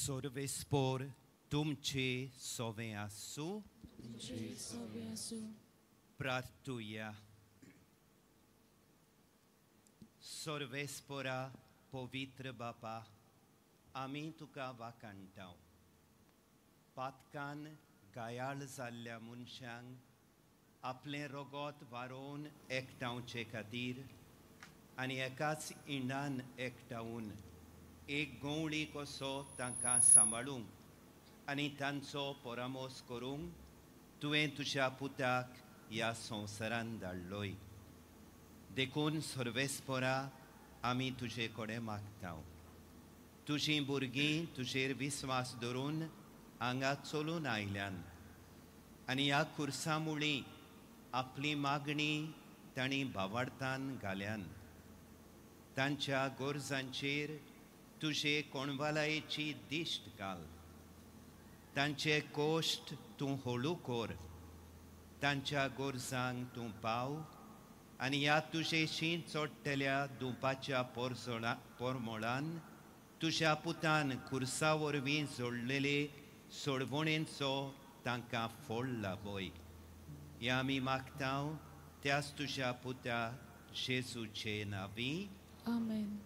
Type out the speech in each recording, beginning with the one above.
सर्वेस्पोर तुमचे सोवे आसूं. तुमचे सोवे आसूं. प्रार्थुया. सर्वेस्पोरा पवित्र बापा, आमी तुका वाखाणटाव. पातकान गायाळ जाल्ल्या मनशांक आपलें रगत वारोवन एकठांवचे खातीर आनी एकाच इंडान एकठावन एक गवळी कसो तांकां सांबाळूंक आनी तांचो परामोस करूंक तुवें तुज्या पुताक ह्या संवसारान धाडलोय. देखून सर्वेस्पोरा आमी तुजे कडेन मागता, तुजीं भुरगीं तुजेर विस्वास धरून हांगा चलून आयल्यान आनी ह्या खुर्सा मुळी आपली मागणी तांणी भावार्थान घाल्यान. तांच्या गरजांचेर तुजे कोणवालायेची दिश्ट घाल, तांचे कोश्ट तूं हळू कर, तांच्या गरजांक तूं पाव आनी ह्या तुजे शीं चडटल्या दुपाच्या पोरमोळान तुज्या पुतान खुर्सा वरवीं जोडलेले सोडवणेचो तांकां फोड लाबय. हें आमी मागता त्याच तुज्या पुता जेजूचे नांवी. आमेन.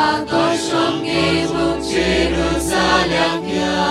देवा दर्शन घेवंक जेरुजाल्याक या.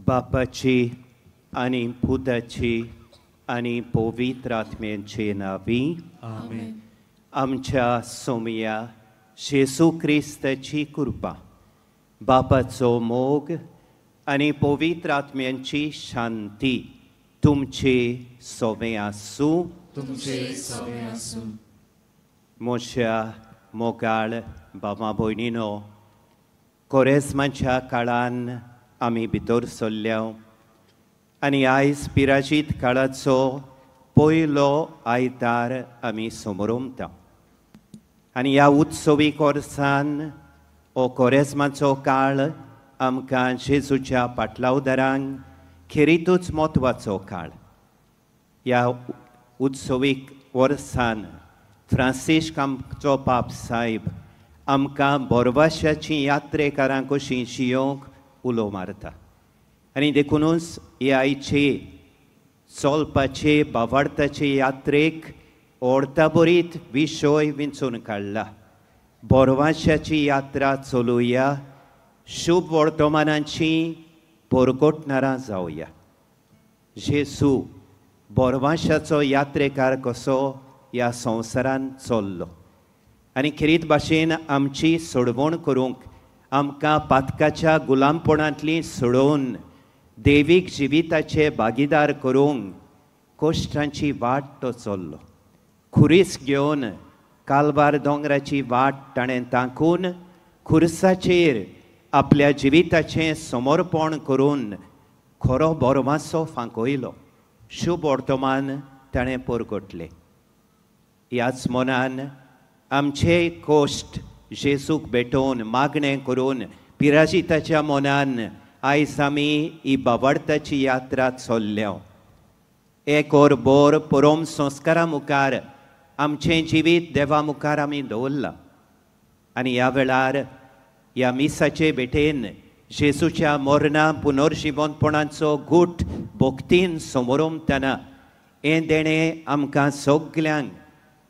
बापाची आनी पुताची आनी पवित्र आत्म्याचे नांवी आमेन. आमच्या सोमया जेजू क्रिस्ताची कृपा, बापाचो मोग आनी पवित्र आत्म्यांची शांती तुमचे सोवे आसूं. तुमचे सोवे आसूं. म्हज्या मोगाळ बाबा भयणीनो, कोरेस्माच्या काळान आमी भितर सरल्या आनी आयज पिराजीत काळाचो पयलो आयतार आमी समरोमता आनी ह्या उत्सवीक वर्सान हो कोरेस्माचो काळ आमकां जेजूच्या पाटलावदारांक खेरीतूच म्हत्वाचो काळ. ह्या उत्सवीक वर्सान फ्रांसिस्क आमचो पाप साहेब आमकां बोरवाशाची यात्रेकारां कशीं शियोंक उलो मारता आनी देखुनूच हे आयचे चलपाचे बावार्थाचे यात्रेक ओर्ताबरीत विशय विंचून काडला. बोरवाशाची यात्रा चलुया, शुभ वर्तमानाची परगटणारां जावया. जेजू बोरवाशाचो यात्रेकार कसो ह्या संवसारान चल्लो आनी खेरीत भाशेन आमची सोडवण करूंक आमकां पातकाच्या गुलामपणांतली सोडोवन देवीक जिविताचे भागीदार करूंक कश्टांची वाट तो चल्लो. खुरीस घेवन कालवार दोंगराची वाट ताणें तांकून खुरसाचेर आपल्या जिविताचें समर्पण करून खरो बोरवासो फांकयलो. शुभ वर्तमान ताणें परगटलें. ह्याच मनान आमचे कश्ट जेजूक भेटोवन मागणें करून पिराजिताच्या मनान आयज आमी ही बावार्थाची यात्रा चल्ल्या. एक वर बोर परम संस्कारा मुखार आमचें जिवीत देवा मुखार आमी दवरलां आनी ह्या वेळार ह्या मिसाचे भेटेन जेजूच्या मरणा पुनर्जिवंतपणाचो गूट भक्तीन समोरमतना हें देणें आमकां सगल्यांक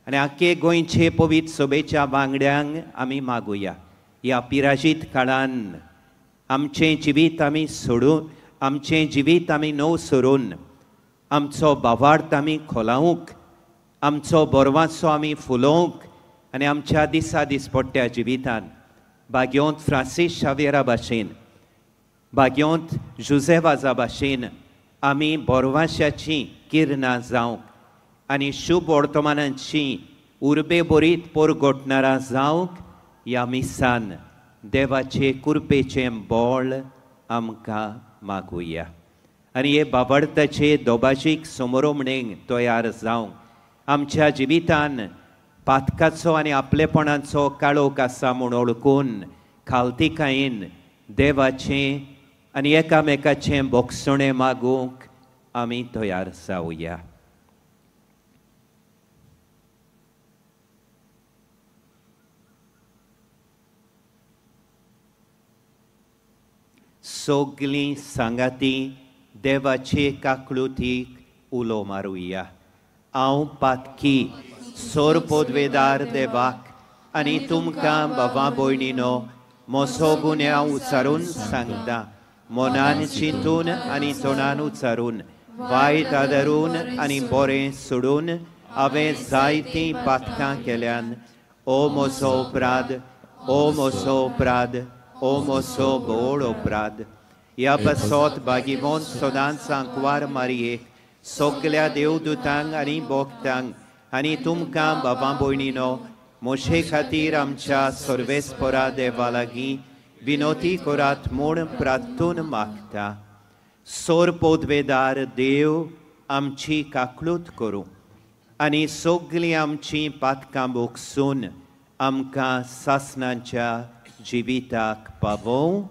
आनी आख्खे गोंयचे पवित्र सभेच्या वांगड्यांक आमी मागुया. ह्या पिराजीत काळान आमचें जिवीत आमी सोडून, आमचें जिवीत आमी नव सरून आमचो भावार्थ आमी खोलावंक, आमचो बोरवासो आमी फुलोवंक आनी आमच्या दिसा दिसपट्ट्या जिवितान भाग्योंत फ्रांसीस शाव्येरा भाशेन, भाग्योंत जुझेवाजा भाशेन आमी बोरवाशाचीं किरणां जावंक आनी शुभ वर्तमानाची उर्बे बरीत परगटणारां जावंक ह्या मिसान देवाचे कृपेचें बळ आमकां मागुया आनी हे बाबडताचे दोबाजीक समरोमणेक तयार जावंक आमच्या जिवितान पातकाचो आनी आपलेपणाचो काळोख आसा म्हूण वळखून खालतिकायेन देवाचें आनी एकामेकाचें बोगसणें मागूंक आमी तयार जावया. सगलीं सांगाती देवाचे काकळुतीक उलो मारुया. हांव पातकी सोर पोदवेदार देवाक आनी तुमकां बाबा भयणीनो म्हजो गुन्यांव उच्चारून सांगता. मनान चिंतून आनी तोंडान उच्चारून, वायट आदरून आनी बरें सोडून हांवें जायतीं पातकां केल्यान. ओ म्हजो अपराध, ओ म्हजो अपराध, ओ म्हजो भोळ अपराध. ह्या पासत भागीवंत सदांच आंकवार मारयेक, सगल्या देवदूतांक आनी भक्तांक आनी तुमकां बाबा भयणीनो म्हजे खातीर आमच्या सर्वेस्परा देवा लागीं विनोती करात म्हूण प्रार्थून मागता. सोर पोदवेदार देव आमची काकळूत करूं आनी सगलीं आमचीं पातकां भोगसून आमकां सासणाच्या जिविताक पावोवं.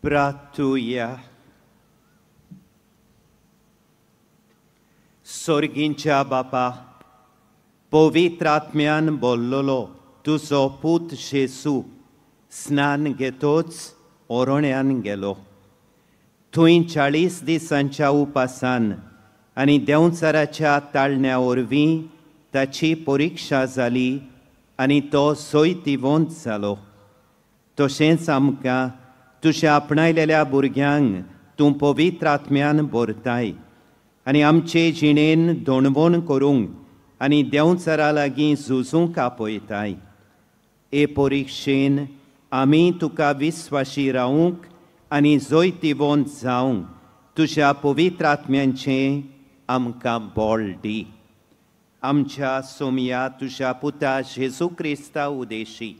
प्रार्थुया. सोर्गींच्या बापा, पवित्र आत्म्यान बोल्लोलो तुजो पूत जेजू स्नान घेतोच ओरोण्यान गेलो. थंय 40 दिसांच्या उपासान आनी देंवचाराच्या ताळण्या वरवीं ताची परिक्षा जाली आनी तो सोयतिवंत जालो. तशेंच आमकां तुज्या आपणायलेल्या भुरग्यांक तूं पवित्र आत्म्यान भरताय आनी आमचे जिणेन दोणवण करूंक आनी देंवचारा लागीं झुजूंक आपयताय. हे परिक्षेन आमी तुका विस्वाशी रावूंक आनी जैतिवंत जावंक तुज्या पवित्र आत्म्यांचें आमकां बळ दी. आमच्या सोमया तुज्या पुता जेजू क्रिस्ता उदेशी,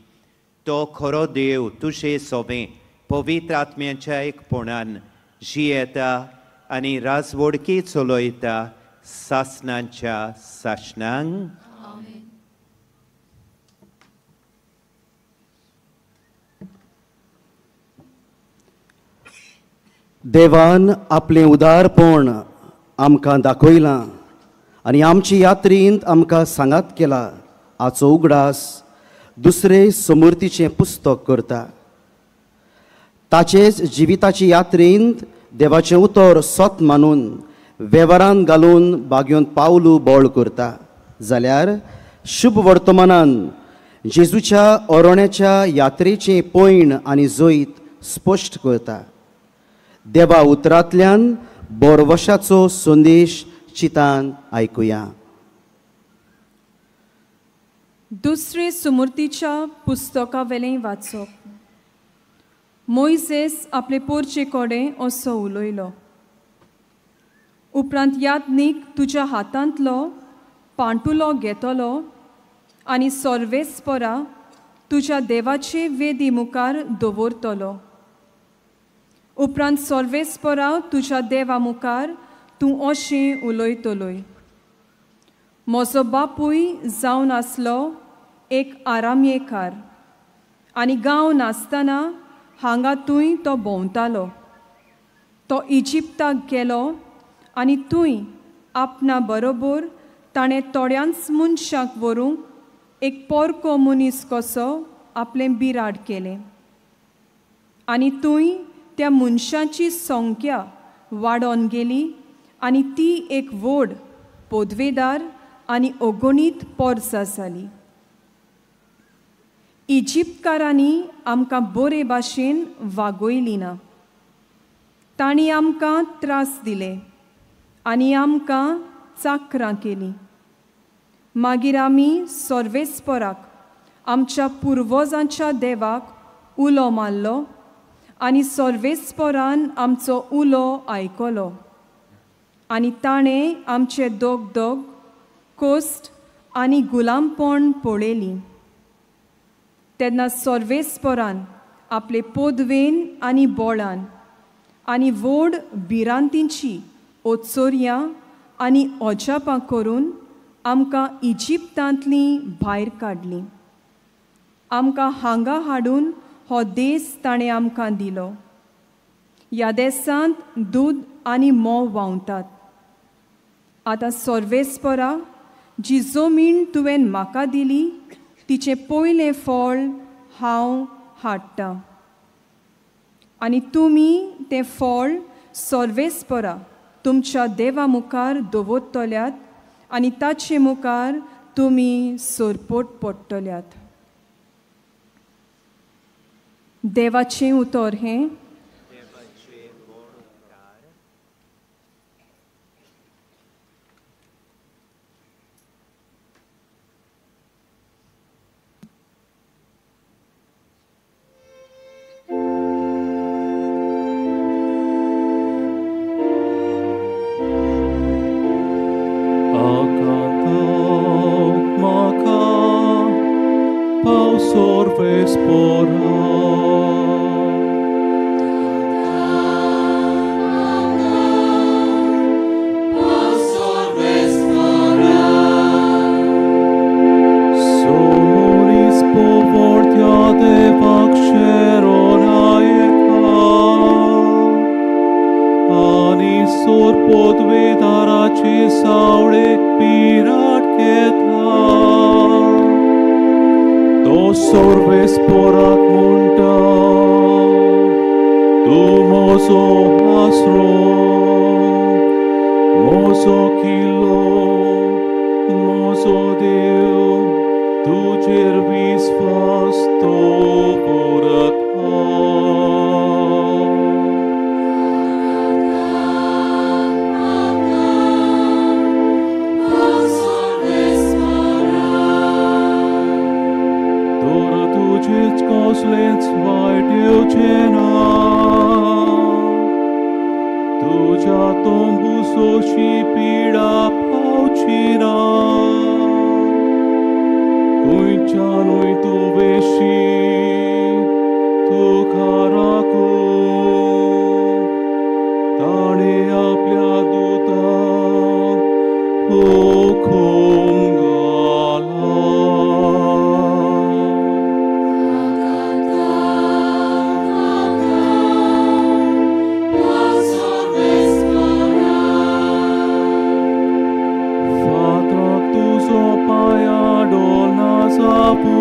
तो खरो देव तुजे सोबें पवित्र आत्म्यांच्या एकपणान जियेता आनी राजवडकी चलयता सासणांच्या सासणांक. देवान आपलें उदारपण आमकां दाखयलां आनी आमची यात्रींत आमकां सांगात केला. हाचो उगडास दुसरे समूर्तीचें पुस्तक करता. ताचेच जिविताची यात्रेंत देवाचें उतर सत मानून वेव्हारान घालून बागयोन पावलू बळ करता. जाल्यार शुभ वर्तमानान जेजूच्या ओरोण्याच्या यात्रेचें पयण आनी जैत स्पश्ट करता. देवा उतरांतल्यान बोरवशाचो संदेश चितान आयकुया. दुसरे सुमूर्तीच्या पुस्तकावेलें वाचप. मोयसेस आपले पोरचे कडेन असो उलयलो, उपरांत यादनीक तुज्या हातांतलो पांटुलो घेतलो आनी सर्वेस्परा तुज्या देवाचे वेदी मुखार दवरतलो. उपरांत सर्वेस्परा तुज्या देवा मुखार तूं अशें उलयतलोय, म्हजो बापूय जावन आसलो एक आरामयेकार आनी गांव नासतना हांगा तूंय तो भोंवतालो. तो इजिप्ताक गेलो आनी तूंय आपणा बरोबर ताणें थोड्यांच मनशाक व्हरूंक एक पोरको मनीस कसो आपलें बिराड केलें आनी तूंय त्या मनशांची संख्या वाडोन गेली आनी ती एक व्हड पदवेदार आनी अगणीत पोरसां जाली. इजिप्तकारांनी आमकां बरे भाशेन वागयली ना. तांणी आमकां त्रास दिले आनी आमकां चाकरां केली. मागीर आमी सर्वेस्पराक आमच्या पुर्वजांच्या देवाक उलो मारलो आनी सर्वेस्परान आमचो उलो आयकलो आनी ताणें आमचे दोग कोस्ट आनी गुलामपण पळयली. तेन्ना सर्वेस्परान आपले पदवेन आनी बोळान आनी व्हड भिरांतींची ओचोरयां आनी अजापां करून आमकां इजिप्तांतलीं भायर काडलीं. आमकां हांगा हाडून हो देस ताणें आमकां दिलो. ह्या देसांत दूद आनी म्होंव व्हांवतात. आतां सर्वेस्परा, जी जमीन तुवें म्हाका दिली तिचें पयलें फळ हांव हाडटां आनी तुमी तें फळ सर्वेस्परा तुमच्या देवा मुखार दवरतल्यात आनी ताचे मुखार तुमी सरपोट पडटल्यात. देवाचें उतर हें. Paia dolna sapu.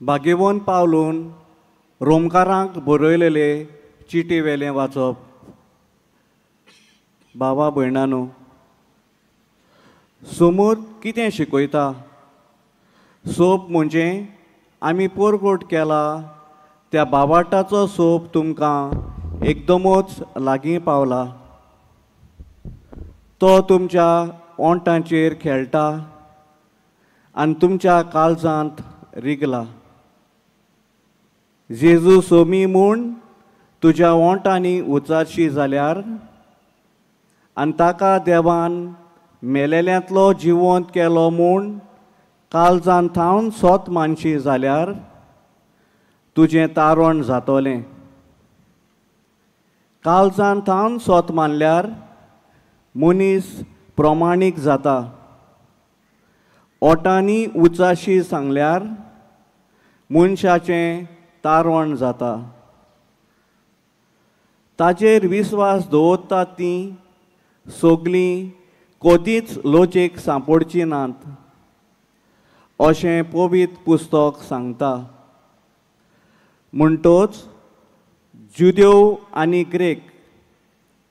भाग्यवंत पावलून रोमकारांक बरयलेले चिटी वेलें वाचप. बाबा भयणानो, सोमूद कितें शिकयता? सोप म्हणजे आमी पोरकोट केला त्या बाबाटाचो सोप तुमकां एकदमच लागीं पावला. तो तुमच्या ओंठांचेर खेळटा आनी तुमच्या काळजांत रिगला. जेजू सोमी म्हूण तुज्या ओंठांनी उचारशी जाल्यार आनी ताका देवान मेलेल्यांतलो जिवंत केलो म्हूण काळजांत थावन सोत मानशी जाल्यार तुजें तारण जातलें. काळजांत थावन सोत मानल्यार मनीस प्रमाणीक जाता. ओंठांनी उचाशी सांगल्यार मनशाचें तारण जाता. ताजेर विस्वास दवरतात तीं सगलीं कदीच लजेक सांपडची नात अशें पवित्र पुस्तक सांगता. म्हणटोच जुदेव आनी ग्रेक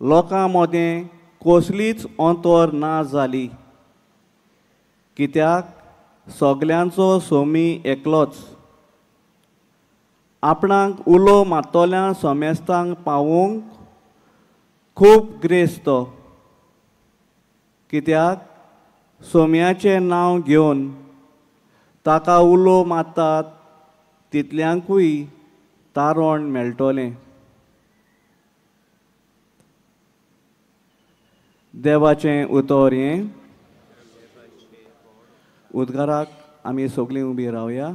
लोकां मदें कसलीच अंतर ना जाली, कित्याक सगल्यांचो सोमी एकलोच. आपणाक उलो मारतल्या समेस्तांक पावोवंक खूब ग्रेस्त, कित्याक सोम्याचें नांव घेवन ताका उलो मारतात तितल्यांकूय तारण मेळटलें. देवाचें उतर हें. उद्गाराक आमी सगळीं उबी रावया.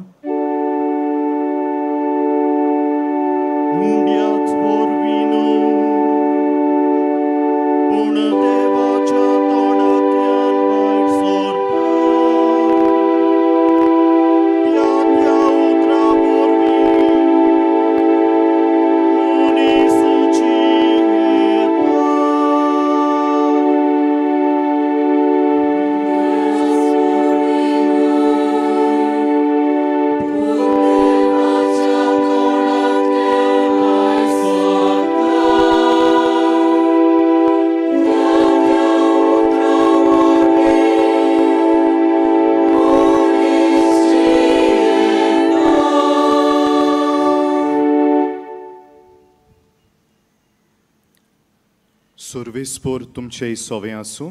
सर्वेस्पोर तुमचे सोवे आसूं.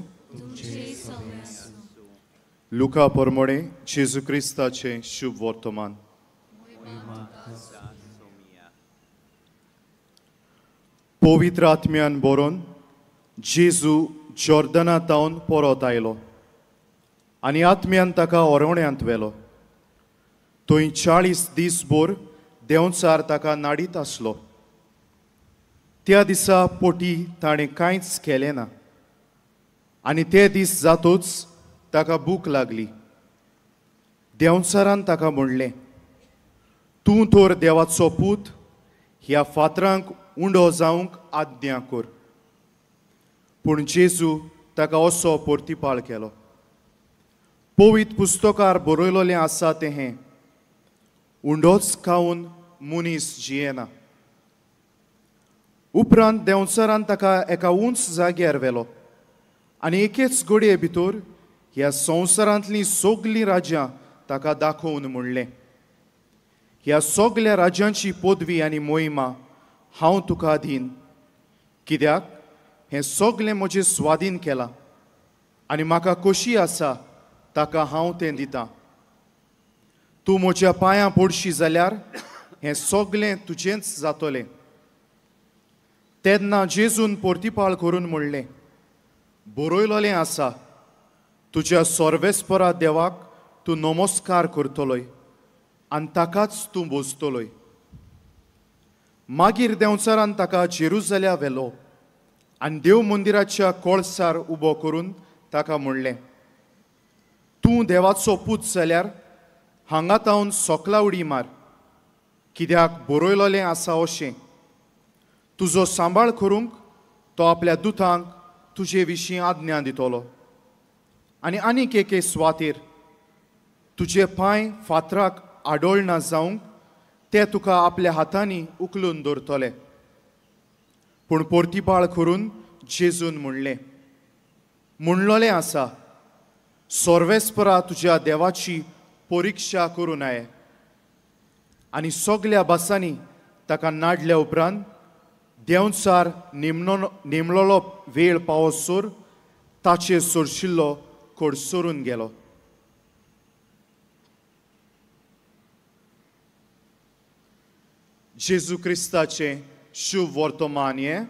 लुका परमोणे जेजू क्रिस्ताचें शुभ वर्तमान. पवित्र आत्म्यान बरोवन जेजू जॉर्दना तावन परत आयलो आनी आत्म्यान ताका ओरवण्यांत व्हेलो. थंय 40 दीस भर देंवचार ताका नाडीत आसलो. त्या दिसा पोटी ताणें कांयच केलें ना आनी ते दीस जातूच ताका भूक लागली. देंवचारान ताका म्हणलें, तूं तर देवाचो पूत, ह्या फातरांक उंडो जावंक आज्ञा कर. पूण जेजू ताका असो परतिपाळ केलो, पवित्र पुस्तकार बरयलेलें आसा तें हें, उंडोच खावन मनीस जियेना. उपरांत देंवचारान ताका एका उंच जाग्यार व्हेलो आनी एकेच घडये भितर ह्या संवसारांतलीं सगलीं राज्यां ताका दाखोवन म्हणलें, ह्या सगल्या राज्यांची पदवी आनी मोहिमा हांव तुका दीन, कित्याक हें सगलें म्हजें स्वाधीन केलां आनी म्हाका खोशी आसा ताका हांव तें दितां. तूं म्हज्या पांयां पडशी जाल्यार हें सगलें तुजेंच जातलें. तेन्ना जेजून परतिपाळ करून म्हणलें, बरयलेलें आसा, तुज्या सर्वेस्परा देवाक तूं नमस्कार करतलोय आनी ताकाच तूं भोजतलोय. मागीर देंवचारान ताका जेरुजाल्या व्हेलो आनी देव मंदिराच्या कळसार उबो करून ताका म्हणलें, तूं देवाचो पूत जाल्यार हांगा तावन सोकला उडी मार, कित्याक बरयलेलें आसा अशें, तुजो सांबाळ करूंक तो आपल्या दुतांक तुजे विशीं आज्ञा दितलो आनी आनीक एके सुवातेर तुजे पांय फातराक आडोळना जावंक ते तुका आपल्या हातांनी उखलून दवरतले. पूण पोर्तिपाळ करून जेजून म्हणलें, म्हणलोलें आसा, सोर्वेस्परा तुज्या देवाची परिक्षा करूं नये. आनी सगल्या भासांनी ताका नाडल्या उपरांत देंवचार नेमलोलो वेळ पावसर ताचेर सोरशिल्लो कडसरून गेलो. जेजू क्रिस्ताचें शुभ वर्तमान हें.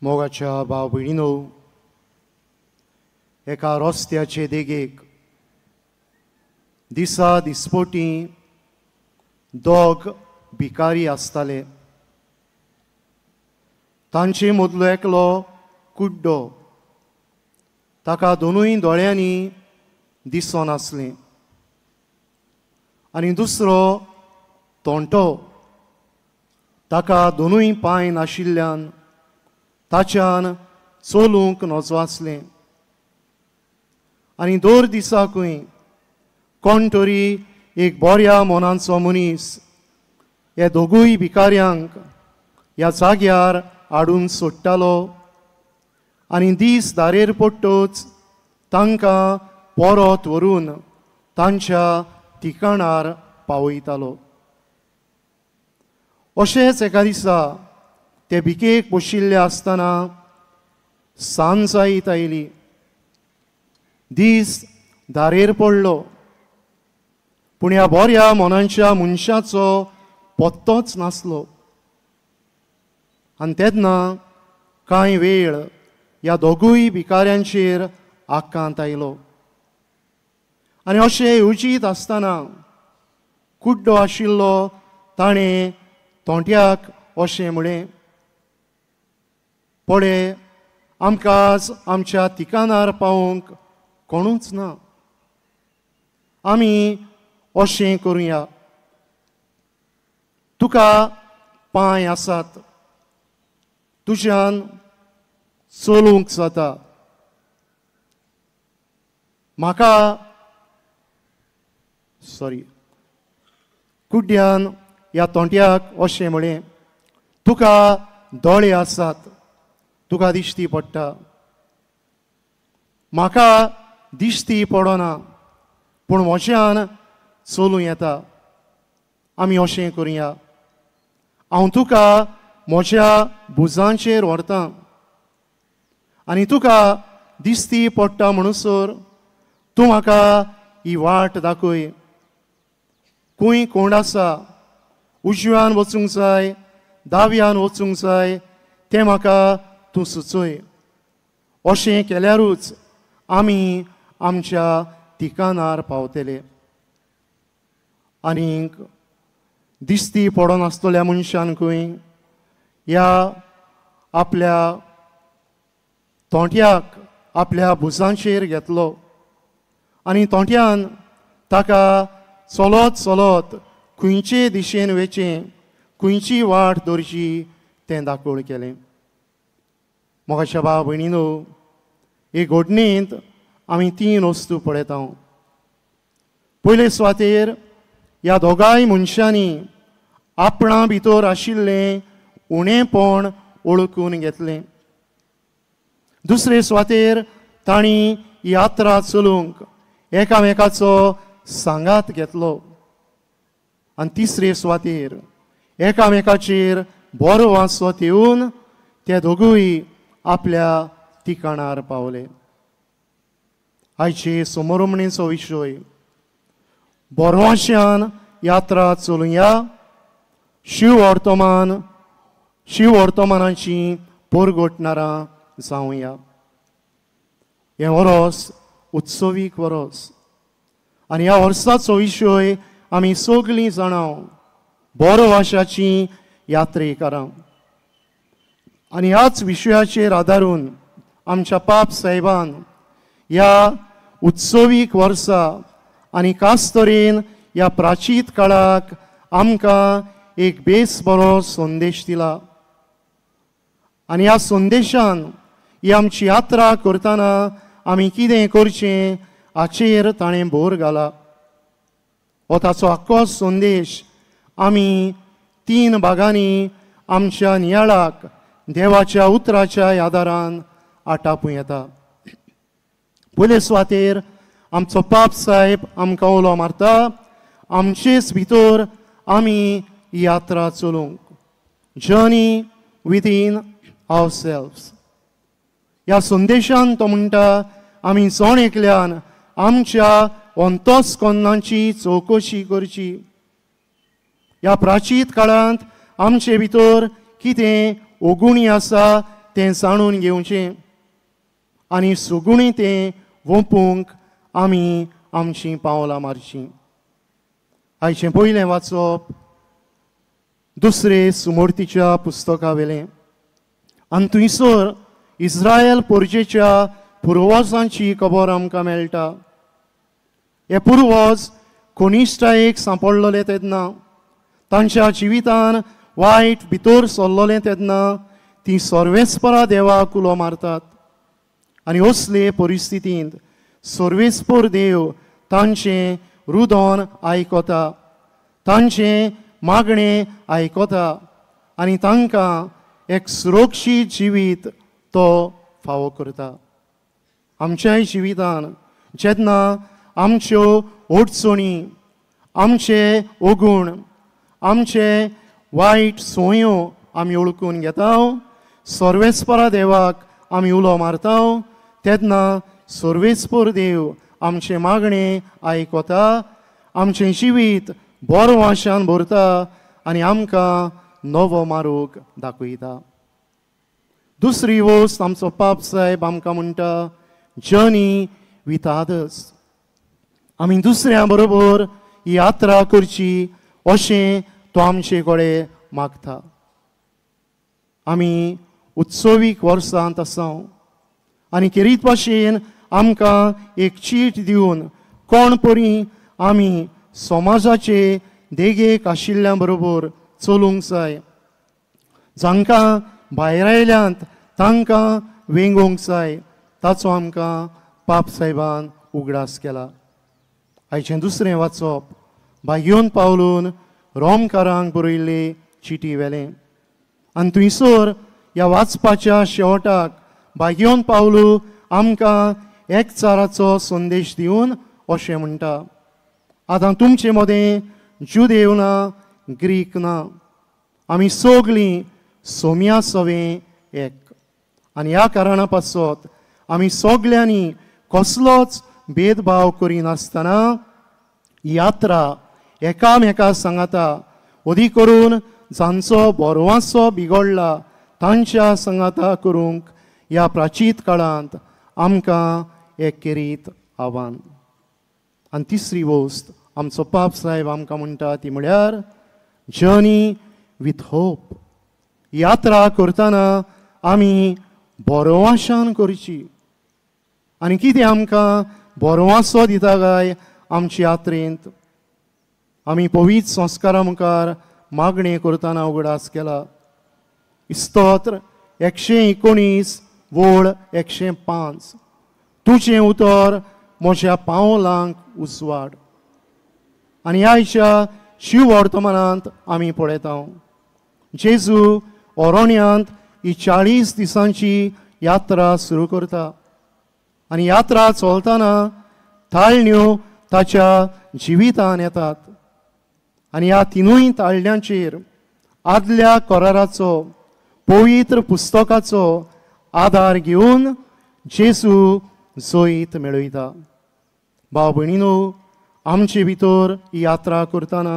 मोगाच्या भाव भयणीनो, एका रस्त्याचे देगेक दिसा दिसपोटी दोग भिकारी आसताले. तांचे मदलो एकलो कुड्डो, ताका दोनूय दोळ्यांनी दिसनासलें, आनी दुसरो तोंटो, ताका दोनूय पांय नाशिल्ल्यान ताच्यान चलूंक नजो आसलें. आनी दर दिसाकूय कोण तरी एक बऱ्या मनांचो मनीस हे दोगूय भिकाऱ्यांक ह्या जाग्यार हाडून सोडटालो आनी दीस दारेर पडटच तांकां परत व्हरून तांच्या ठिकाणार पावयतालो. अशेंच एका दिसा ते भिकेक बशिल्ले आसतना सांज जायत आयली. दीस दारेर पडलो, पूण ह्या बऱ्या मनांच्या मनशाचो पत्तोच नासलो. आनी तेन्ना कांय वेळ ह्या दोगूय भिकाऱ्यांचेर आकांत आयलो. आनी अशें येवजीत आसतना कुड्डो आशिल्लो ताणें तोंट्याक अशें म्हळें, पळय आमकां आमच्या ठिकाणार पावोवंक कोणूच ना, आमी अशें करुया, तुका पांय आसात, तुज्यान चलूंक जाता, म्हाका सॉरी कुड्ड्यान ह्या तोंट्याक अशें म्हळें, तुका दोळे आसात, तुका दिश्टी पडटा, म्हाका दिश्टी पडना, पूण म्हज्यान चलूं येता, आमी अशें करुया, हांव तुका म्हज्या भुजांचेर व्हरतां आनी तुका दिश्टी पडटा म्हणसर तूं म्हाका ही वाट दाखय. खंय कोण आसा, उजव्यान वचूंक जाय दाव्यान वचूंक जाय तें म्हाका तूं सुचय. अशें केल्यारूच आमी आमच्या ठिकाणार पावतले. आनीक दिश्टी पडनासतल्या मनशानकूय ह्या आपल्या तोंट्याक आपल्या भुजांचेर घेतलो आनी तोंट्यान ताका चलत चलत खंयचे दिशेन वचचें, खंयची वाट दवरची तें दाखोवण केलें. मोगाच्या भाव भयणीनो, हे घडणेंत आमी तीन वस्तू पळयता. पयले सुवातेर ह्या दोगांय मनशांनी आपणा भितर आशिल्लें उणेपण ओळखून घेतलें. दुसरे सुवातेर तांणी यात्रा चलूंक एकामेकाचो सांगात घेतलो. आनी तिसरे सुवातेर एकामेकाचेर बरो वासो येवन ते दोगूय आपल्या ठिकाणार पावले. आयचे समोरमणेचो विशय बोरवाश्यान यात्रा चलुया, शिव वर्तमानाची परगटणारां जावया. हें वरोस उत्सवीक वरोस आनी ह्या वर्साचो विशय आमी सगळीं जाणां, बरोवाशाची यात्रेकरां. आनी ह्याच विशयाचेर आदारून आमच्या पाप साहेबान ह्या उत्सवीक वर्सा आनी खास तरेन ह्या प्राचीत काळाक आमकां एक बेस बरो संदेश दिला. आनी ह्या संदेशान ही आमची यात्रा करतना आमी कितें करचें हाचेर ताणें भर घाला. हो ताचो आख्खो संदेश आमी 3 भागांनी आमच्या नियाळाक देवाच्या उतराच्या आदारान आटापूं येता. पयले सुवातेर आमचो पाप साहेब आमकां उलो मारता आमचेच भितर आमी यात्रा चलोवंक, जर्नी विदीन our selves. ह्या संदेशान तो म्हणटा आमी जण एकल्यान आमच्या अंतस्करणाची चवकशी करची. ह्या प्राचीत काळांत आमचे भितर कितें ओगुणी आसा तें जाणून घेवचें आनी सुगुणी तें वोंपूंक आमी आमचीं पावलां मारचीं. आयचें पयलें वाचप दुसरे सुमूर्तीच्या पुस्तका वेलें आनी थंयसर इस्रायल पोरजेच्या पुर्वजांची खबर आमकां मेळटा. हे पुर्वज कोनिश्टायेक सांपडलेले तेन्ना तांच्या जिवितान वायट भितर सरलेलें तेन्ना ती सर्वेस्परा देवाक उलो मारतात आनी असले परिस्थितींत सर्वेस्पर देव तांचें रुदन आयकता, तांचें मागणें आयकता आनी तांकां एक सुरक्षीत जिवीत तो फावो करता. आमच्याय जिवितान जेन्ना आमच्यो अडचणी, आमचे ओगुण, आमचे वायट संवयो आमी वळखून घेता, सर्वेस्परा देवाक आमी उलो मारता तेन्ना सर्वेस्पर देव आमचें मागणें आयकता, आमचें जिवीत बरो वाशान भरता आनी आमकां नवो मार्ग दाखयता. दुसरी वस्त आमचो पाप साहेब आमकां म्हणटा जर्नी विथ अदर्स. आमी दुसऱ्यां बरोबर यात्रा करची अशें तो आमचे कडेन मागता. आमी उत्सवीक वर्सांत आसा आनी खेरीत भाशेन आमकां एक चीट दिवन कोण परी आमी समाजाचे देगेक आशिल्ल्या बरोबर चलूंक जाय, जांकां भायर आयल्यांत तांकां वेंगोवंक जाय, ताचो आमकां पाप साहेबान उगडास केला. आयचें दुसरें वाचप भाग्योन पावलून रोमकारांक बरयल्ले चिटी वेलें आनी थंयसर ह्या वाचपाच्या शेवटाक भाग्योन पावलू आमकां एकचाराचो संदेश दिवन अशें म्हणटा, आतां तुमचे मदें जुदेव ना, ग्रीक ना, आमी सगळीं सोम्या सवें एक आनी ह्या कारणा पासत आमी सगळ्यांनी कसलोच भेदभाव करिनासतना यात्रा एकामेका सांगाता, अदी करून जांचो बरवासो बिगडला तांच्या सांगाता करूंक ह्या प्राचीत काळांत आमकां एक खेरीत आव्हान. आनी तिसरी वस्त आमचो पाप साहेब आमकां म्हणटा ती म्हळ्यार जर्नी विथ होप. यात्रा करतना आमी बरोवाशान करची आनी कितें आमकां बरोवासो दिता काय आमचे यात्रेंत? आमी पवित्र संस्कारा मुखार मागणें करतना उगडास केला. स्तोत्र 119 वळ 105, तुजें उतर म्हज्या पावलांक उजवाड. आनी आयच्या शिव वर्तमानांत आमी पळयता जेजू ओरोण्यांत ही 40 दिसांची यात्रा सुरू करता आनी यात्रा चलतना ताळण्यो ताच्या जिवितान येतात आनी ह्या तिनूय ताळण्यांचेर आदल्या कराराचो पवित्र पुस्तकाचो आदार घेवन जेजू जैत मेळयता. भाव भयणीनो, आमचे भितर यात्रा करतना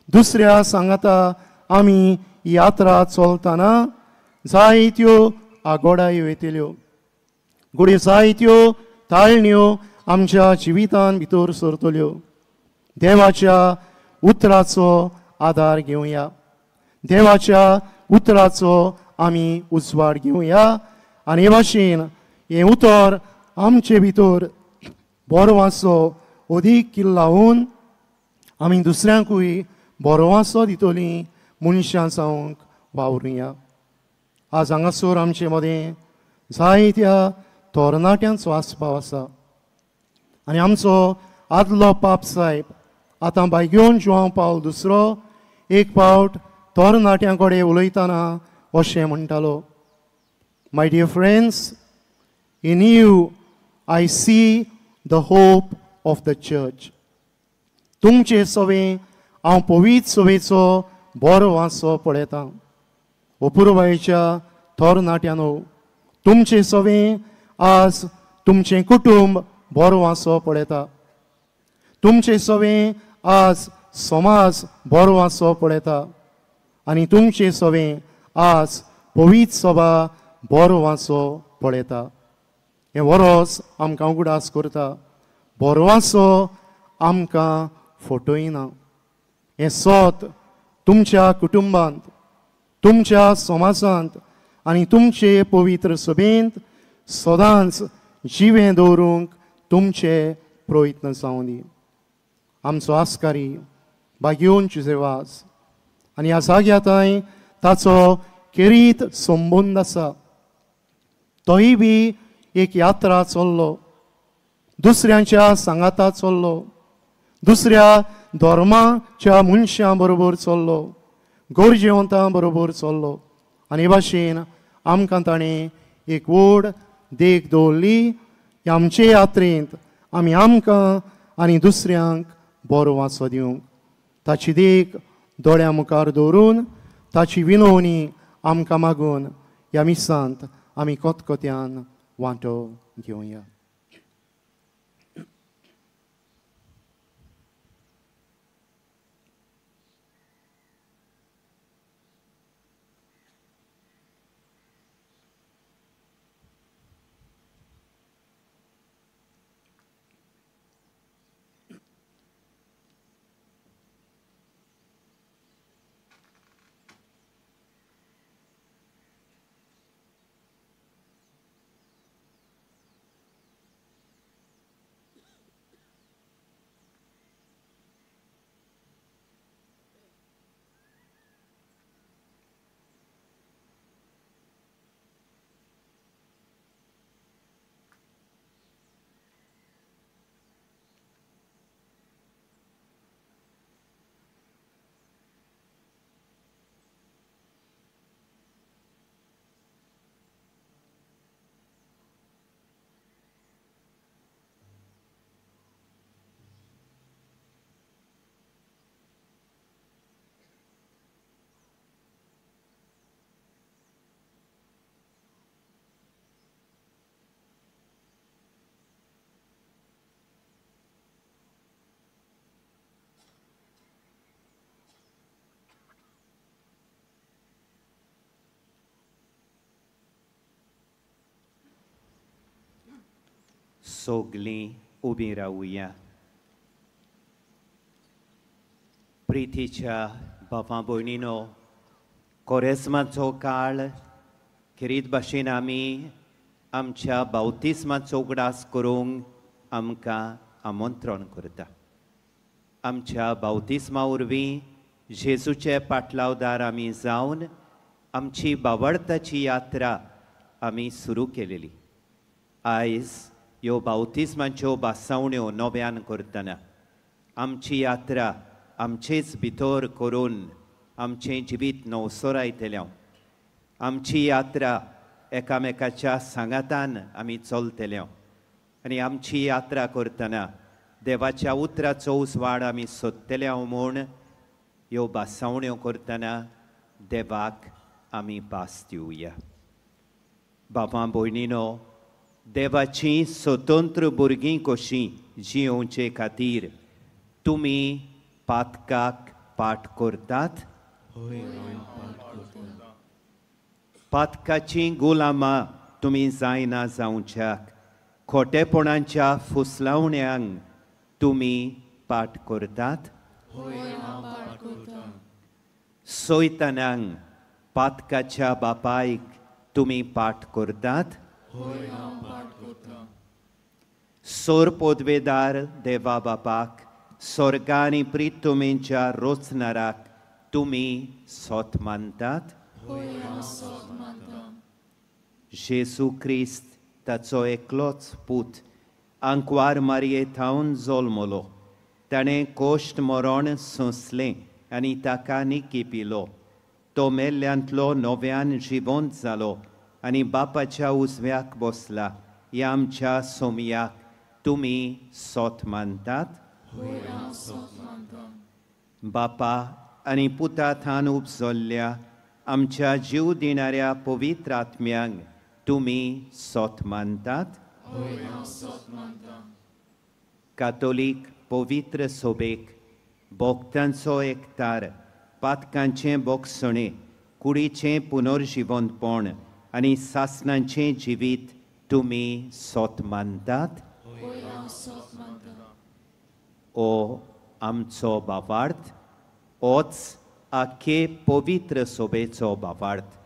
दुसऱ्या सांगाता आमी यात्रा चलतना जायत्यो आगोडायो येतल्यो, घडये जायत्यो ताळण्यो आमच्या जिवितान भितर सरतल्यो. देवाच्या उतराचो आदार घेवया, देवाच्या उतराचो आमी उजवाड घेवया आनी हे भाशेन हें उतर आमचे भितर बरो वांसो अदीक किल्लावन आमी दुसऱ्यांकूय बरो वांसो दितलीं मनशां जावंक वावरुया। आज हांगासर आमचे मदें जायत्या तरणाट्यांचो आस्पाव आसा आनी आमचो आदलो पाप साहेब आतां बायगेवन जुआंव पावल दुसरो एक फावट तरणाट्यां कडेन उलयतना अशें म्हणटालो, my dear friends, in you I see the hope of the church. तुमचे सवे हांव पवित्र सवेचो बरो वांसो पळयतां। अपुरबायेच्या तरणाट्यांनो, तुमचे सवे आज तुमचें कुटुंब बरो वांसो पळयता, तुमचे सवे आज समाज बरो वांसो पळयता आनी तुमचे सवे आज पवित्र सभा बरो वांसो पळयता। हें वरोस आमकां उगडास करता, बरो वांसो आमकां फटयना। हें सत तुमच्या कुटुंबांत, तुमच्या समाजांत आनी तुमचे पवित्र सभेंत सदांच जिवें दवरूंक तुमचे प्रयत्न जावं दी। आमचो आस्कारी बागेवन जुजेवाज आनी ह्या जाग्या थंय ताचो खेरीत संबंद आसा। तोय बी एक यात्रा चल्लो, दुसऱ्यांच्या सांगाता चल्लो, दुसऱ्या धर्माच्या मनशां बरोबर चल्लो, गरजेवंतां बरोबर चल्लो आनी हे भाशेन आमकां ताणें एक व्हड देख दवरली की आमचे यात्रेंत आमी आमकां आनी दुसऱ्यांक बरो वांसो दिवंक। ताची देख दोळ्यां मुखार दवरून ताची विनवणी आमकां मागून ह्या मिसांत आमी कोतकोत्यान वांटो घेवया। सगलीं उबीं रावुया। प्रितीच्या बापा भयणीनो, कोरेस्माचो काळ खेरीत भाशेन आमी आमच्या बावतिस्माचो उगडास करूंक आमकां आमंत्रण करता। आमच्या बावतिस्मा वरवीं जेजूचे पाटलावदार आमी जावन आमची बावडताची यात्रा आमी सुरू केलेली। आयज ह्यो बावतिस्माच्यो भासावण्यो नव्यान करतना आमची यात्रा आमचेच भितर करून आमचें जिवीत नवसरायतलें। आमची यात्रा एकामेकाच्या सांगातान आमी चलतले आनी आमची यात्रा करतना देवाच्या उतराचो उजवाड आमी सोदतले म्हूण ह्यो भासावण्यो करतना देवाक आमी भास दिवया। बाबा भयणीनो, देवाची स्वतंत्र भुरगीं कशीं जियोवचे खातीर तुमी पातकाक पाठ करतात? पातकाचीं गुलामां तुमी जायना जावच्याक खोटेपणाच्या फुसलावण्यांक तुमी पाठ करतात? सोयतनांक पातकाच्या बापायक तुमी पाठ करतात? होय, हांव पाठ करतां. सोर पोदवेदार देवा बापाक, स्वर्गा आनी प्रितुमेंच्या रोचणाराक तुमी सोत मानतात? होय, हांव सोत मानतां. जेजू क्रिस्त ताचो एकलोच पूत आंकवार मारये थावन जल्मलो. ताणें कोश्ट मरण सोंसलें आनी ताका निकी पिलो. तो मेल्ल्यांतलो नव्यान जिवंत जालो आनी बापाच्या उजव्याक बसला. ह्या आमच्या सोमयाक तुमी सोत मानतात? होय, हांव सोत मानतां. बापा आनी पुता थान उपजल्ल्या आमच्या जीव दिणाऱ्या पवित्र आत्म्यांक तुमी सोत मानतात? होय, हांव सोत मानतां. कातोलीक पवित्र सोबेक भक्तांचो एकतार, पातकांचें बोगसणें, कुडीचें पुनर्जिवंतपण आनी सासणांचें जिवीत तुमी सोत मानतात? होय, हांव सोत मानतां. ओ आमचो बावार्थ, ओच आख्खे पवित्र सोबेचो बावार्थ,